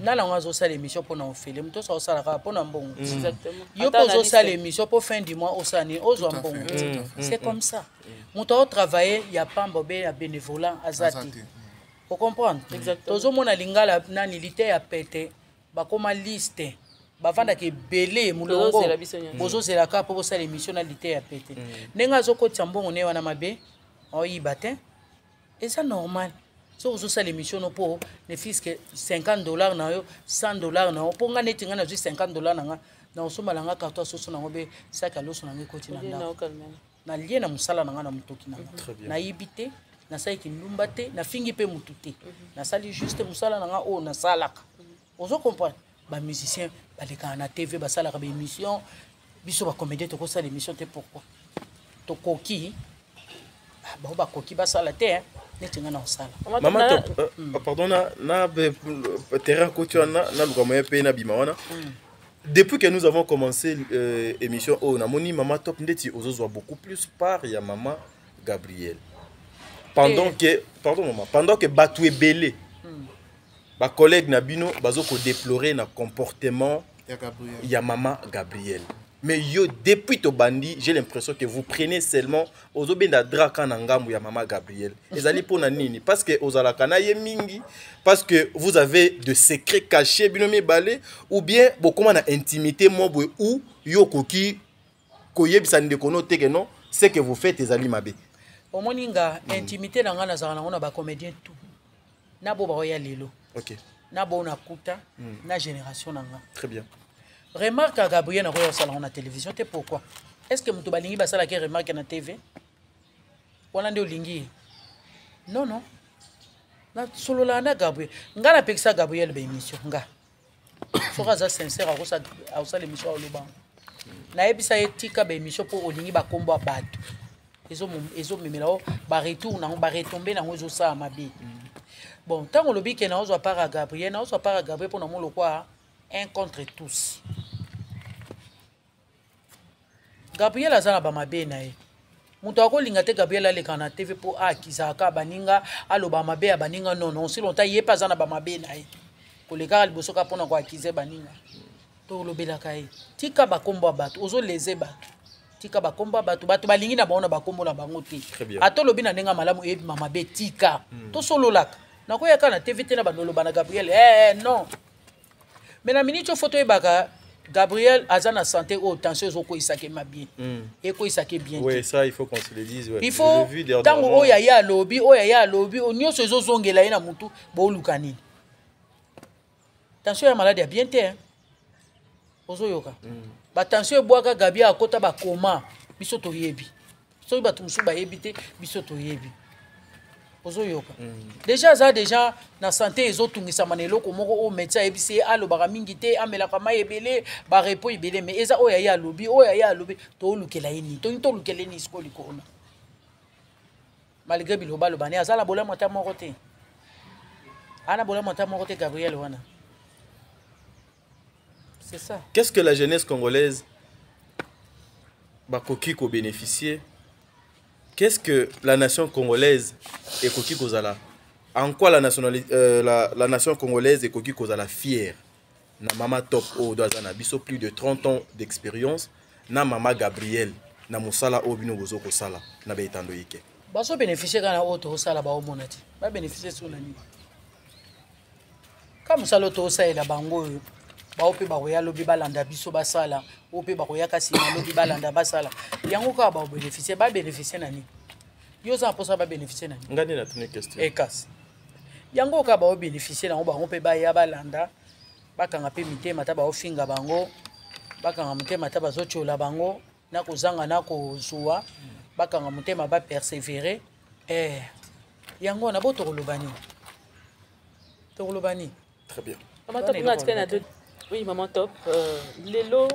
Speaker 1: Nala yango azosala émission mpona ofele, moto oso aosalaka kaka mpona mbongo.
Speaker 3: Exactement.
Speaker 1: Yo
Speaker 3: Ata
Speaker 1: mpo ozosala
Speaker 3: analyste.
Speaker 1: émission mpo fin du mois osala nini? Ozwa
Speaker 4: Tout à
Speaker 1: mbongo.
Speaker 4: fait, tout à fait.
Speaker 1: C'est comme ça, moto aotravaille ya pamba obe ya bénévolat aza
Speaker 4: Aza
Speaker 1: te.
Speaker 4: te.
Speaker 1: Ocomprendre?
Speaker 3: Exactement.
Speaker 1: Tozomona lingala nani lite ya pete, bakoma liste, bavandaka ebele molongo.
Speaker 3: Tozozela biso nyonso.
Speaker 1: Bozozela kaka mpo bosala émission na lite ya pete. Ndenge azokotisa mbongo ne wana mabe, aoyiba te, eza normal. Soki ozosala émission no mpo ne fiske 50 $ na yo, 100 $ na yo, mpo nga neti nga nazwi 50 $ na nga, na osomba nga carton ya soso nango mpe saki ya loso nango ekoti na ndako. Nalie na mosala na nga na motoki na nga, nayibi te, nasalaki ndumba te, nafingi mpe motu te, nasali juste mosala na nga oyo nasalaka. Ozo comprendre? Bamusicien balekaka na TV, basalaka baémission. Biso bacomédien tokosala émission te? Pourquoi tokoki? Ah, bango bakoki basala te, hein? Neti nga na kosala.
Speaker 2: Mama Top, pardon, na terrain koti wana, naluka moyen mpe nabima wana. Depuis que nous avons commencé émission oyo, namoni mama Top ndeti ozozwa beaucoup plus part ya mama Gabriel pendant que, pardon mama, pendant que bato ebele, bacollègue na bino bazo kodéplorer na comportement
Speaker 4: ya Gabriel.
Speaker 2: Ya mama Gabriel. Mais yo, depuis tobandi, j'ai l'impression que vous prenez seulement, ozobenda draka na ngambo ya mama Gabriel. Ezali mpona nini? Parce que ozalaka na ye mingi, parce que vous avez de secrets cachés bino mibale, ou bien bokóma na intimité mo boye ou yo okoki koyebisa ndeko no te ke non, ce que vous faites ezali mabe?
Speaker 1: Omoni nga, intimité na nga nazalaka nango na bacomédien tout, na bo baoya lelo, na bo nakuta na génération na nga.
Speaker 2: Très bien.
Speaker 1: Remarque ya Gabriel, nakoya kosala ngo na télévision te. Pourquoi est ce que moto balingi basalaki remarque na TV wana nde olingi ye? Non, non, nasololaka na Gabriel. Nga napekisa Gabriel baémission. Nga soki aza sincère, akosala émission, aloba. Nayebisa ye: tika baémission mpo olingi bakombo ya bato, ezomemela o baretour nango, baretombe nango, ezosala mabe. Bon, ntango olobi ke naozwa part ya Gabriel, naozwa part ya Gabriel mpo na mo lokwa un contre tous. Gabriel aza na bamabe na ye. Moto akolinga te Gabriel aleka na TV mpo aakizaka baninga, aloba mabe ya baninga. Non, non, si longtemps ye mpe aza na bamabe na ye, kolekaka liboso kaka mpona koakize baninga. Tolobelaka ye, tika bakombo ya bato, ozoleze bato, tika bakombo ya bato. Bato balingi na bango na bakombo na bango te. Ata olobi na ndenge ya malamu, eyebima mabe. Tika, tosololaka. Nakoyaka na TV te na bando oloba na Gabriel, eh, non. Mais na miniti oyo, faut toyebaka Gabriel aza na santé oyo tension ezokweyisaka ye mabe, ekweyisaka ye bien.
Speaker 2: Oui, ça, il faut qu'on se le dise. Ouais.
Speaker 1: Il faut ntango oyo aye alobi, oyo aye alobi, nyonso ezozongela ye na motu. Booluka nini? Tension ya maladi ya bien te, ozoyoka? Batension ebwaka Gabi, akota bakoma. Biso toyebi, soki bato mosusu bayebi te, biso toyebi, ozoyoka? Déjà aza déjà na santé ezotungisama na eloko moko oyo médecin ayebisi ye alobaka mingi te, amelaka mai ebele, barepos ebele. Mais eza oyo aye alobi, oyo aye alobi, tolukela ye nini? Tolingi tolukela ye nini sikoyo likolo? Malgré biloba aloba ne, aza na bolamu ata moko te, ana bolamu ata moko te, Gabriel wana, c'est ça.
Speaker 2: Qu'est-ce que la jeunesse congolaise bakoki kobénéficier? Qu'est-ce que la nation congolaise ekoki kozala, en quoi la nation congolaise ekoki kozala fière na Mama Top oyo do aza na biso plus de 30 ans d'expérience, na Mama Gabriel, na mosala oyo bino bozo kosala na baetando ike?
Speaker 1: Bazobénéficie kaka na oyo tozosala. Baomona te babénéficie so na nini? Ka mosala oyo tozosalela bango, oyo bao mpe bakoya lobi balanda biso basala, oyo mpe bakoyaka nsima lobi balanda basala yango kaka. Babénéficie, babénéficie na nini? Yo oza na mposa babénéficie na nini?
Speaker 2: Nga nde natuni question.
Speaker 1: Ekasi yango kaka baobénéficie nango. Bango mpe baya balanda, bakanga mpe mitema. Ata baofinga bango, bakanga motema. Ata bazotiola bango na kozanga na kozwa, bakanga motema, bapersévérer. Yango wana bo tokoloba nini? Tokoloba nini?
Speaker 2: Très bien.
Speaker 3: Mama Top, nga atikali na deux. Oui, Maman Top, lelo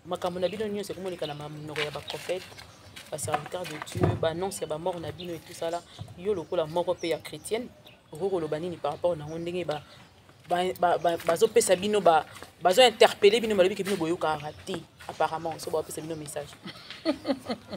Speaker 3: makambo na bino nyonso ekomoneka na monoko ya baprophète, baserviteur de Dieu, baannonce ya bamort na bino et tout ça là. Yo lokola moko mpe ya chrétienne, okoki koloba nini par rapport nango, ndenge bazopesa bino, bazointerpele bino, balobi ke bino boyokaka te apparemment, so bapesa bino message?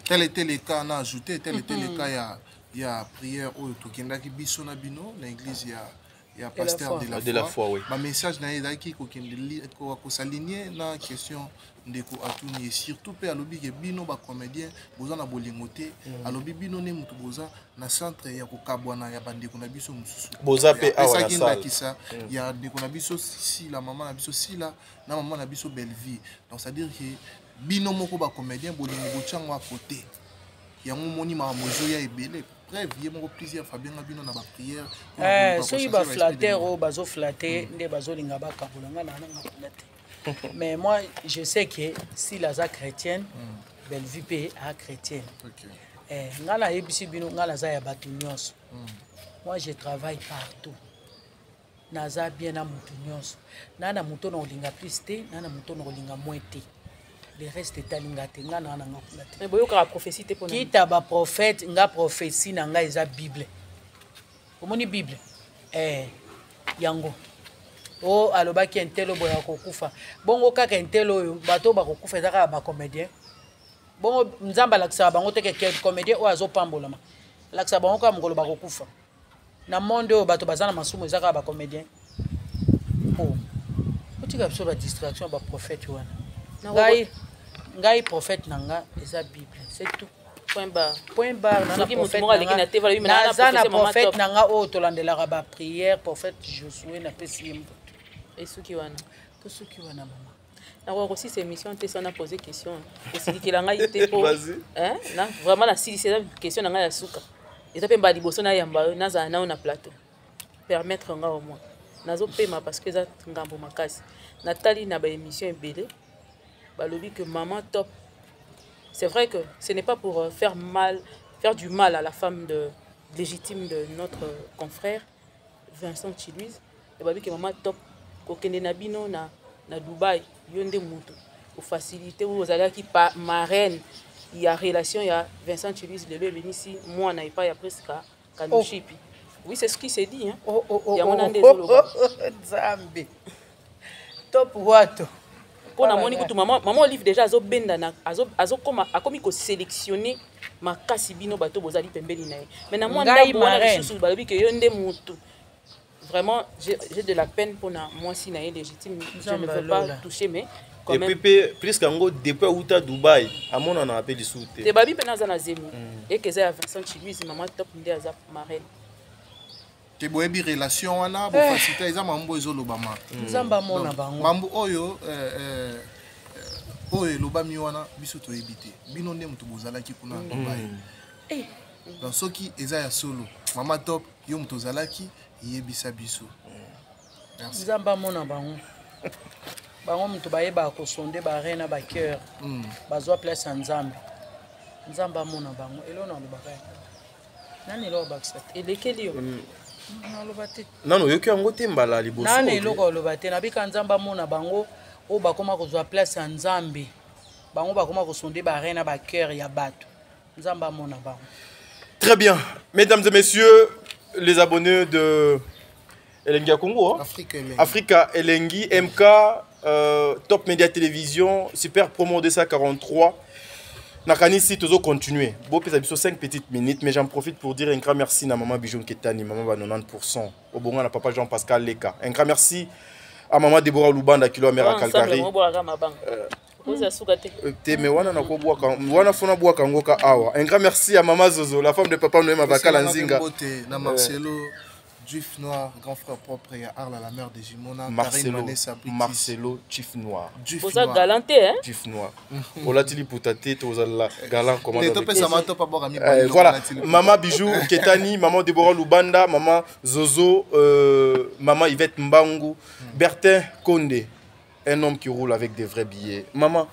Speaker 4: Tel était le cas, na ajouté, tel était le cas ya prière oyo tokendaki biso na bino na église ya pasteur de la
Speaker 2: De la foi, oui.
Speaker 4: Bamessage na ye ezalaki kokende kosaligne na question ndeko atuni ye. Surtout mpe alobi ke bino bacomédien boza na bolingo te. Alobi bino nde motu boza na centre ya kokabwana ya bandeko na biso mosusu.
Speaker 2: Boza mpe awa na
Speaker 4: Apesaki
Speaker 2: salle.
Speaker 4: ndakisa ya ndeko na biso Sila, mama na biso Sila na mama na biso Bellevie. Donc c'est à dire ke bino moko bacomédien, bolingo botiango à côté. Yango moni makambo ezoya ebele. Preuve, ye moko plusieurs fois abenga bino na baprière.
Speaker 1: Soki baflatter oyo bazoflatter nde bazolinga bakabola nga na nanga kuna te. Mais moi, je sais que s'il aza chrétienne, Bellevue mpe a chrétienne. Nga nayebisi bino, nga naza ya bato nyonso. Moi, je travaille partout, naza bien na motu nyonso. Na moto na kolinga plus te, na moto na kolinga moins te. Le reste etalinga te. Nga na nanga kuna te.
Speaker 3: Mais boyokaka prophétie te mpona?
Speaker 1: Kita baprophète, nga prophétie na ngai eza Bible. Omoni Bible, yango o alobaki un tel boya kokufa bongo kaka un tel. Oyo bato oyo bakokufa eza kaka bacomédien. Bongo Nzambe alakisaka bango te ke comédien oyo azopambolama? Alakisaka bango kaka mokolo bakokufa. Na monde oyo bato baza na masumu eza kaka bacomédien. O otika biso badistraction, baprophète wana. Ngai prophète na nga eza Bible, c'est tout.
Speaker 3: Point barre.
Speaker 1: Point barre.
Speaker 3: Soki motu moko aleki na te, balobi, "Mais
Speaker 1: naza na
Speaker 3: prophétie, Mama
Speaker 1: prophète
Speaker 3: Top."
Speaker 1: na nga oyo tolandelaka baprière, prophète Josue, napesi ye mbote.
Speaker 3: Esuki wana?
Speaker 1: Tosuki wana, mama.
Speaker 3: Nakoka kosisa émission te sans na poser question. Osilikela ngai te po
Speaker 2: Vas-y.
Speaker 3: Hein? Na vraiment nasilisi, eza question na ngai ya suka. Eza mpe mbala liboso nayamba yo, nazala nao na plateau. Permettre nga au moins nazopema, parce que eza ngambo makasi. Natali na baémission ebele, balobi que Maman Top, c'est vrai que ce n'est pas pour faire mal, faire du mal à la femme de légitime de notre confrère Vincent Chiluise. Ebabi ke Mama Top, kokende na bino na Dubai, yo nde moto ofacilité oyo ozalaki pa marraine ya relation ya Vincent Chiluise. Lelo ebimisi mwana epai ya Priska Kanushipi. Oui, c'est ce qui s'est dit, hein.
Speaker 1: Oh, oh, oh,
Speaker 3: Yango
Speaker 1: oh,
Speaker 3: na nde
Speaker 1: oh,
Speaker 3: ezoloba.
Speaker 1: oh, oh, Nzambe top wato.
Speaker 3: Mpo namoni kutu mama Olive déjà azobenda na azokoma, akomi kosélectionne makasi bino bato bozali pembeni na ye. Mais na mwa
Speaker 1: Ngai
Speaker 3: ndambo wana
Speaker 1: marraine.
Speaker 3: lisusu balobi ke yo nde motu. Vraiment, j'ai de la peine mpona mwasi na ye légitime. Je ne veux pas
Speaker 1: Nzambe
Speaker 3: toucher, mais quand
Speaker 2: Et puis
Speaker 3: même.
Speaker 2: mpe plus yango, depuis auta Dubai, amonana mpe lisusu
Speaker 3: Te
Speaker 2: te.
Speaker 3: babi mpena aza na zemi eke eza ya Vincent Chiluisi. Mama Top nde aza marraine.
Speaker 4: Te, boyebi relation wana, bofacilité eza mambo ezolobama.
Speaker 1: Nzambe amona bango.
Speaker 4: Mambo oyo oyo elobami wana, biso toyebi te. Bino nde moto bozalaki kuna na Dubai. Donc soki eza ya solo, mama Top, yo moto ozalaki, yebisa biso. Merci.
Speaker 1: Nzambe amona bango. Bango moto bayebaka kosonder bareins na bacœur, bazwa place ya Nzambe. Nzambe amona bango. Eloko nalobaka yango nani, eloko bakisa te.
Speaker 3: Elekeli yo.
Speaker 1: Naloba te.
Speaker 2: Nano oyoki yango te mbala liboso?
Speaker 1: Nani eloko aloba te. Nabika Nzambe amona bango oyo bakóma kozwa place ya Nzambe. Bango bakóma kosonder bareins na bacœur ya bato. Nzambe amona bango.
Speaker 2: Très bien. Mesdames et messieurs, les abonnés de Elengi ya Congo, hein?
Speaker 4: Afrique Elengi.
Speaker 2: Africa Elengi, MK, Top Media Télévision, Super Promo 243. Nakanisi, toujours continuer. Bon, puis ça 5 petites minutes, mais j'en profite pour dire un grand merci à maman Bijou Ketani, maman va 90%. Au bon à papa Jean-Pascal Leka. Un grand merci à maman Deborah Lubanda qui mère à Calgary.
Speaker 3: Mobwaka mabanga okoza suka te.
Speaker 2: Te, mais wana nakobwaka wana, fona bwaka yango ka awa. Un grand merci à maman Zozo, la femme de papa Noé Mabakala Nzinga.
Speaker 4: Mbote na Marcelo, Juif Noir, grand frère propre ya Arla, la mère des Jimona, Karine
Speaker 2: Marcelo
Speaker 4: Manessa British.
Speaker 2: Marcelo, Chief Noir.
Speaker 4: Juif
Speaker 3: Boza
Speaker 4: Noir.
Speaker 3: galant te, hein?
Speaker 2: Chief Noir, olati liputa te, tozala galant comment?
Speaker 4: Te, topesa ma Top abwaka mibale.
Speaker 2: Voilà, maman Bijou Ketani, maman Deborah Lubanda, maman Zozo, maman Yvette Mbangu, Bertin Konde, un homme qui roule avec des vrais billets. Maman,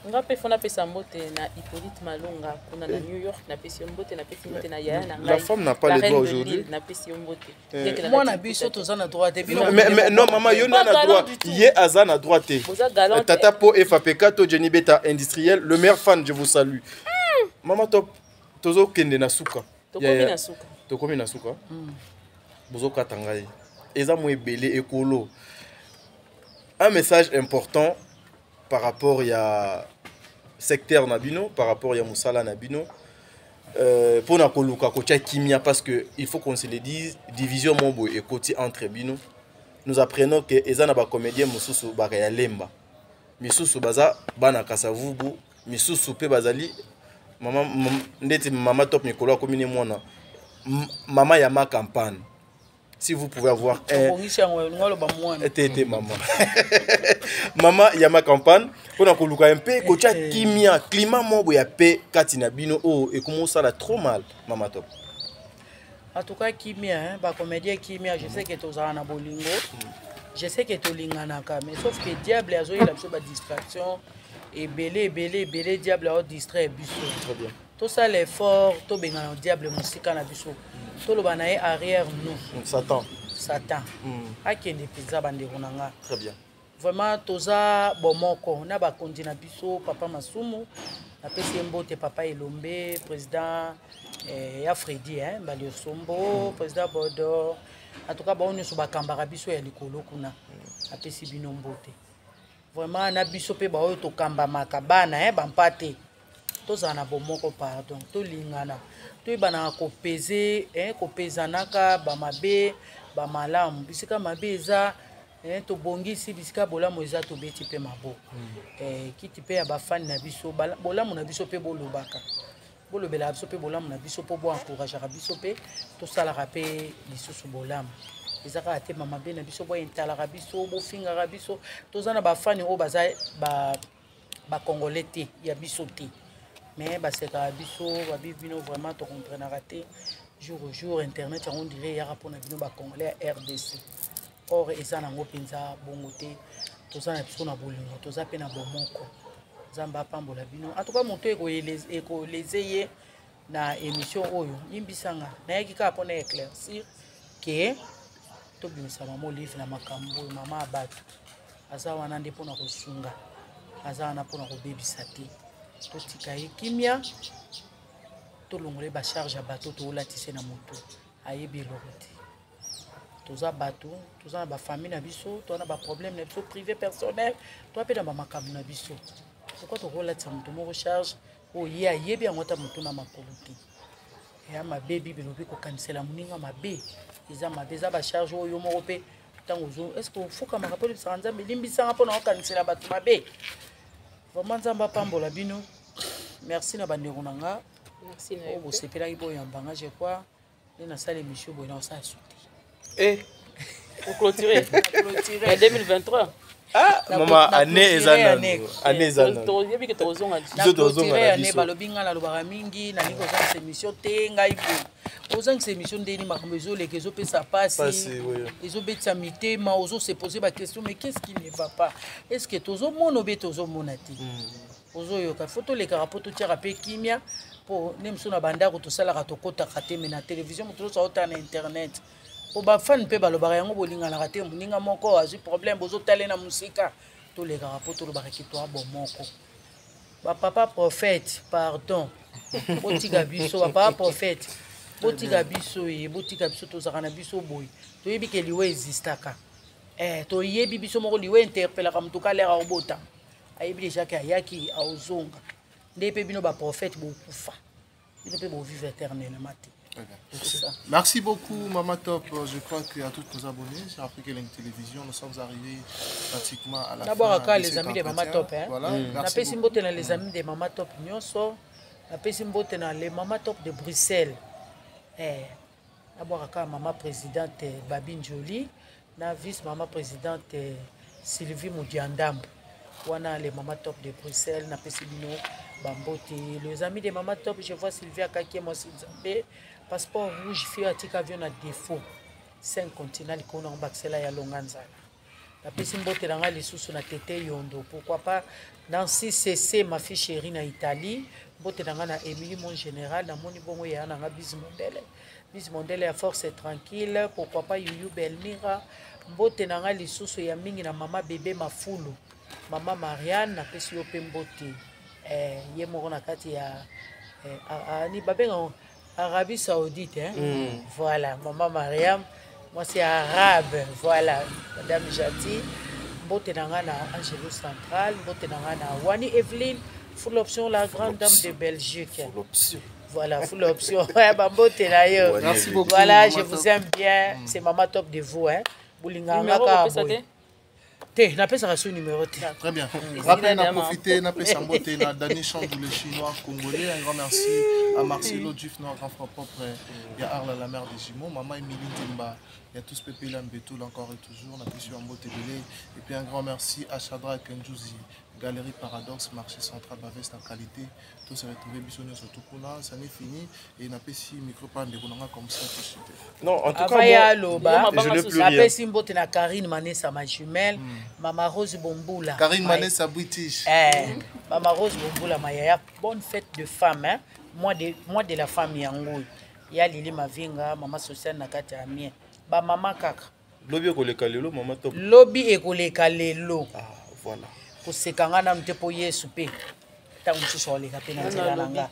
Speaker 3: Nga mpe fo napesa mbote na Hippolyte Malonga kuna na New York. Napesi yo mbote, napesi mbote na yaya na ngai.
Speaker 2: La femme n'a pas
Speaker 3: la
Speaker 2: le
Speaker 3: reine
Speaker 2: droit
Speaker 3: de
Speaker 2: aujourd'hui.
Speaker 3: Lille, napesi yo mbote. Bien que
Speaker 1: Mwana
Speaker 3: nalati
Speaker 1: biso
Speaker 3: liputa te.
Speaker 1: toza na droit te, bino.
Speaker 2: Mais non, maman, yo
Speaker 3: Pas
Speaker 2: na
Speaker 3: galant
Speaker 2: droit.
Speaker 3: du tout.
Speaker 2: Ye aza na droit te.
Speaker 3: Boza galant te.
Speaker 2: Tata Po FAPK to Jenny Beta industriel, le meilleur fan, je vous salue. Maman Top, tozo kende na suka.
Speaker 3: Tokomi
Speaker 2: Ya, ya.
Speaker 3: na suka.
Speaker 2: Tokomi na suka. Bozokata ngai. Eza mo ebele ekolo. Un message important par rapport ya secteur na bino, par rapport ya mosala na bino, mpona koluka kotia kimia, parce que il faut qu'on se le dise, division mo boye ekoti entre bino. Nous apprenons que eza na bacomédien mosusu baka ya Lemba, misusu baza bana Kasavubu, misusu mpe bazali mama, ndeti mama Top mikolo akomi ne mwana mama ya ma campagne. Si vous pouvez avoir un
Speaker 1: Obongisi yango, olingi oloba mwana.
Speaker 2: Te te, mama ya ma campagne, mpona koluka mpe kotia kimia, climat moko boye ya pe kati na bino oyo ekomi osala trop mal, mama Top.
Speaker 1: En tout cas kimia, hein, bacomédien kimia. Je sais que tozala na bolingo, je sais que tolinganaka, mais sauf que diable azoyela biso badistraction ebele ebele ebele. Diable aodistraire biso.
Speaker 2: Très bien.
Speaker 1: Tosala effort, tobengana diable mosika na biso, toloba na ye arrière nous.
Speaker 2: Satan.
Speaker 1: Satan akende mpenza, bandeko na nga.
Speaker 2: Très bien.
Speaker 1: Vraiment toza bomoko na bakonzi na biso. Papa Masumu, napesi ye mbote. Papa Elombe, président ya Fredi, hein, Mbali Osombo, président Bodo, en tout cas bango nyonso bakambaka biso ya likolo kuna, napesi bino mbote. Vraiment na biso mpe baoyo tokambamaka bana, bampa te, tozala na bomoko, pardon, tolingana, toyebanaka kopese, kopezanaka bamabe bamalamu. Bisika mabe eza, tobongisi. Bisika bolamu eza, tobeti mpe maboko. Kiti mpe ya bafani na biso, bolamu na biso mpe bolobaka, bolobelaka biso mpe bolamu na biso, mpo boencourageaka biso mpe tosalaka mpe lisusu bolamu. Eza kaka te mamabe na biso, boyentalaka biso, bofingaka biso. Toza na bafani oyo baza bacongolais te, ya biso te, mais basekaka biso babi bino. Vraiment tocomprenaka te. Jour au jour internet yango ndire eyaka mpona bino bacongolais ya RDC, or eza nango mpenza bongo te. Toza na biso na bolingo, toza mpe na bomoko. Nzambe apambola bino. En tout cas moto ekoleze ye na émission oyo, yimbisanga, nayaki kaka mpona éclaircir ke tobimisa mama Olive na makambo oyo. Mama ya bato aza wana nde mpona kosunga, aza wana mpona kobebisa te. Totika ye kimia, tolongola ye bacharge ya bato toolatise na motu. Ayebi eloko te. Toza bato, toza na bafamille na biso, toza na baproblème na biso privé, personnel, toza mpe na bamakambo na biso. Pourquoi tokolatisa moto moko charge oyo ye ayebi yango ata moto na makolo te? Eya mabe. Bible elobi kokanisela moninga mabe eza mabe. Eza bacharge oyo yo moko mpe ntango ozo, est ce que ofukamaka mpo olibisaka Nzambe, limbisanga mpo na okanisela bato mabe? Vraiment, Nzambe apambola bino. Merci na bandeko na nga
Speaker 3: Merci na
Speaker 1: oyo
Speaker 3: yo mpe.
Speaker 1: Bosepelaki boyamba nga. Je crois nde nasala émission boye, na osala su te.
Speaker 3: Oclôturer ya 2023.
Speaker 2: Ah, mama, année eza nanu, année eza nanu.
Speaker 3: Toyebi ke tozonga lisusu.
Speaker 2: Biso tozonga na
Speaker 1: ane
Speaker 2: biso.
Speaker 1: Balobi ngai nalobaka mingi, nalingi kozangisa émission te. Ngai boye ozangisa émission ndeni makambo ezoleka, ezopesa
Speaker 2: pasi,
Speaker 1: pasi,
Speaker 2: oui.
Speaker 1: Ezobetisa mitema, ozose pose baquestion: mais qu'est ce qui ne va pas? Est ce que tozomona obe tozomona te? Ozoyoka, fo tolekaka mpo totiaka mpe kimia, mpo nde mosusu na bandako tosalaka, tokɔtaka te, mais na télévision moto nyonso aotala, na internet, mpo bafani mpe balobaka yango, bolinganaka te, moninga moko azwi problème, bozotala na mosika. Tolekaka mpo tolobaka ke toa bomoko. Bapapa prophète, pardon, botika biso. Bapapa prophète, botika biso ye, botika biso. Tozalaka na biso boye, toyebi ke liwa existaka. Toyebi biso moko liwa interpelaka moto ka lere aobota, ayebi déjà ke ayaki, aozonga. Nde mpe bino baprophète bokufa, bino mpe bovivre éternellement te. C'est ça.
Speaker 4: Merci beaucoup, Mama Top. Je crois qu'à tous nos abonnés sur Afrique Link Télévision, nous sommes arrivés pratiquement à la
Speaker 1: D'abord,
Speaker 4: fin
Speaker 1: aka
Speaker 4: de
Speaker 1: les
Speaker 4: cet
Speaker 1: amis de Mama
Speaker 4: entretien.
Speaker 1: Top, hein.
Speaker 4: Voilà, merci
Speaker 1: Napesi
Speaker 4: beaucoup.
Speaker 1: mbote na les amis de Mama Top nyonso. Napesi mbote na les Mama Top de Bruxelles. Nabwaka kaka mama présidente Babi Njoli na vice mama présidente Sylvie Mudiandambo. Wana les Mama Top de Bruxelles, napesi bino bambote. Les amis de Mama Top, je vois Sylvie Akakie, mwasi Nzambe, passeport rouge, fio atika avion na défaut, cinq continent likolo nango, bakisela ya longa nzala. Napesi mbote na ngai lisusu na Tete Yondo, pourquoi pas Nancy Cc, ma fille chérie na Italie. Mbote na ngai na Émilie, mon général. Namoni bongo ya na ngai Bise Mondele, Bise Mondele ya Force Tranquille, pourquoi pas Yuyu Belmira. Mbote na ngai lisusu ya mingi na mama Bebe Mafulu, mama Marianne, napesi yo mpe mbote. Ye moko na kati ya ani babenga Arabie Saoudite, hein? Voilà, mama Mariam, moi c'est arabe. Voilà, madame Jati. Mbote na nga na Angelo Central, mbote na nga na Wani Evelyne, full option, la grande dame de Belgique.
Speaker 2: Full option.
Speaker 1: Voilà, full option. Ouais, ba mbote na yo.
Speaker 4: Merci beaucoup.
Speaker 1: Voilà,
Speaker 4: Mama
Speaker 1: je vous
Speaker 4: Top.
Speaker 1: aime bien. C'est Mama Top de vous, hein. Bolinga
Speaker 3: Numéro
Speaker 1: nga
Speaker 3: opesa
Speaker 1: boye.
Speaker 3: te?
Speaker 1: Te, napesaka so numéro te.
Speaker 4: Très bien.
Speaker 3: Esili
Speaker 4: Rappel,
Speaker 3: na
Speaker 4: n'a
Speaker 3: dama.
Speaker 4: profité, n'a pris mbote, na Dani Chandou, le chinois congolais. Un grand merci à Marcelo Dufno, grand frère propre. Il y a Arla, la mère des jumeaux. Maman Émilie Temba. Il y a tous Pépé Lambetou, encore et toujours. On a pris mbote belé. Et puis un grand merci à Shadrach Ndjouzi, Galerie Paradoxe, marché central, Bavest en qualité. Tous se retrouver, bisous, surtout kuna. Ça n'est fini. Et n'a pas si micro pas de comme ça, tout de suite.
Speaker 2: Non, en tout cas,
Speaker 1: Avant
Speaker 2: moi,
Speaker 1: ya aloba,
Speaker 2: je n'ai plus rien.
Speaker 1: napesi mbote na Karine Manesa, ma jumelle, mama Rose Bombula.
Speaker 4: Karine Manessa British.
Speaker 1: Mama Rose Bombula, mayaya, bonne fête de femme, hein? Mois de la femme yango oyo. Ya Lili Mavinga, mama sociale na kati ya mien, bamama kaka.
Speaker 2: Lobi ekoleka lelo, Mama Top.
Speaker 1: Lobi ekoleka lelo.
Speaker 2: Ah, voilà.
Speaker 1: Koseka nga nanu te, mpo Yesu mpe ntango mosusu aoleka mpe na nzela na nga.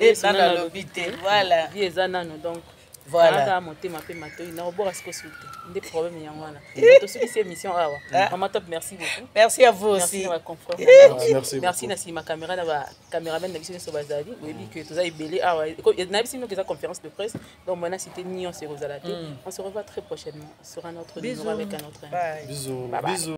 Speaker 3: Yesu
Speaker 1: nano
Speaker 3: nano
Speaker 1: alobi te, voilà.
Speaker 3: Vie eza nano, donc
Speaker 1: Voilà.
Speaker 3: kaka motema mpe matoi nakobwaka siko su te, nde problème yango wana. Tosukisi émission awa. Mama Top, merci beaucoup.
Speaker 1: Merci à vous
Speaker 3: Merci
Speaker 1: aussi.
Speaker 3: na baconfrère.
Speaker 2: Ah, merci
Speaker 3: Merci
Speaker 2: beaucoup.
Speaker 3: na nsima caméra, na bacaméraman na biso nyonso bazali. Oyebi ke toza ebele awa, nayebisi bino ke eza conférence de presse, donc mona cité nyonso ekozala te. On se revoit très prochainement sur un autre
Speaker 1: Bisous.
Speaker 3: numéro avec un autre invité.
Speaker 1: Bye.
Speaker 2: Bisous.
Speaker 3: Bye bye.
Speaker 2: Bisous.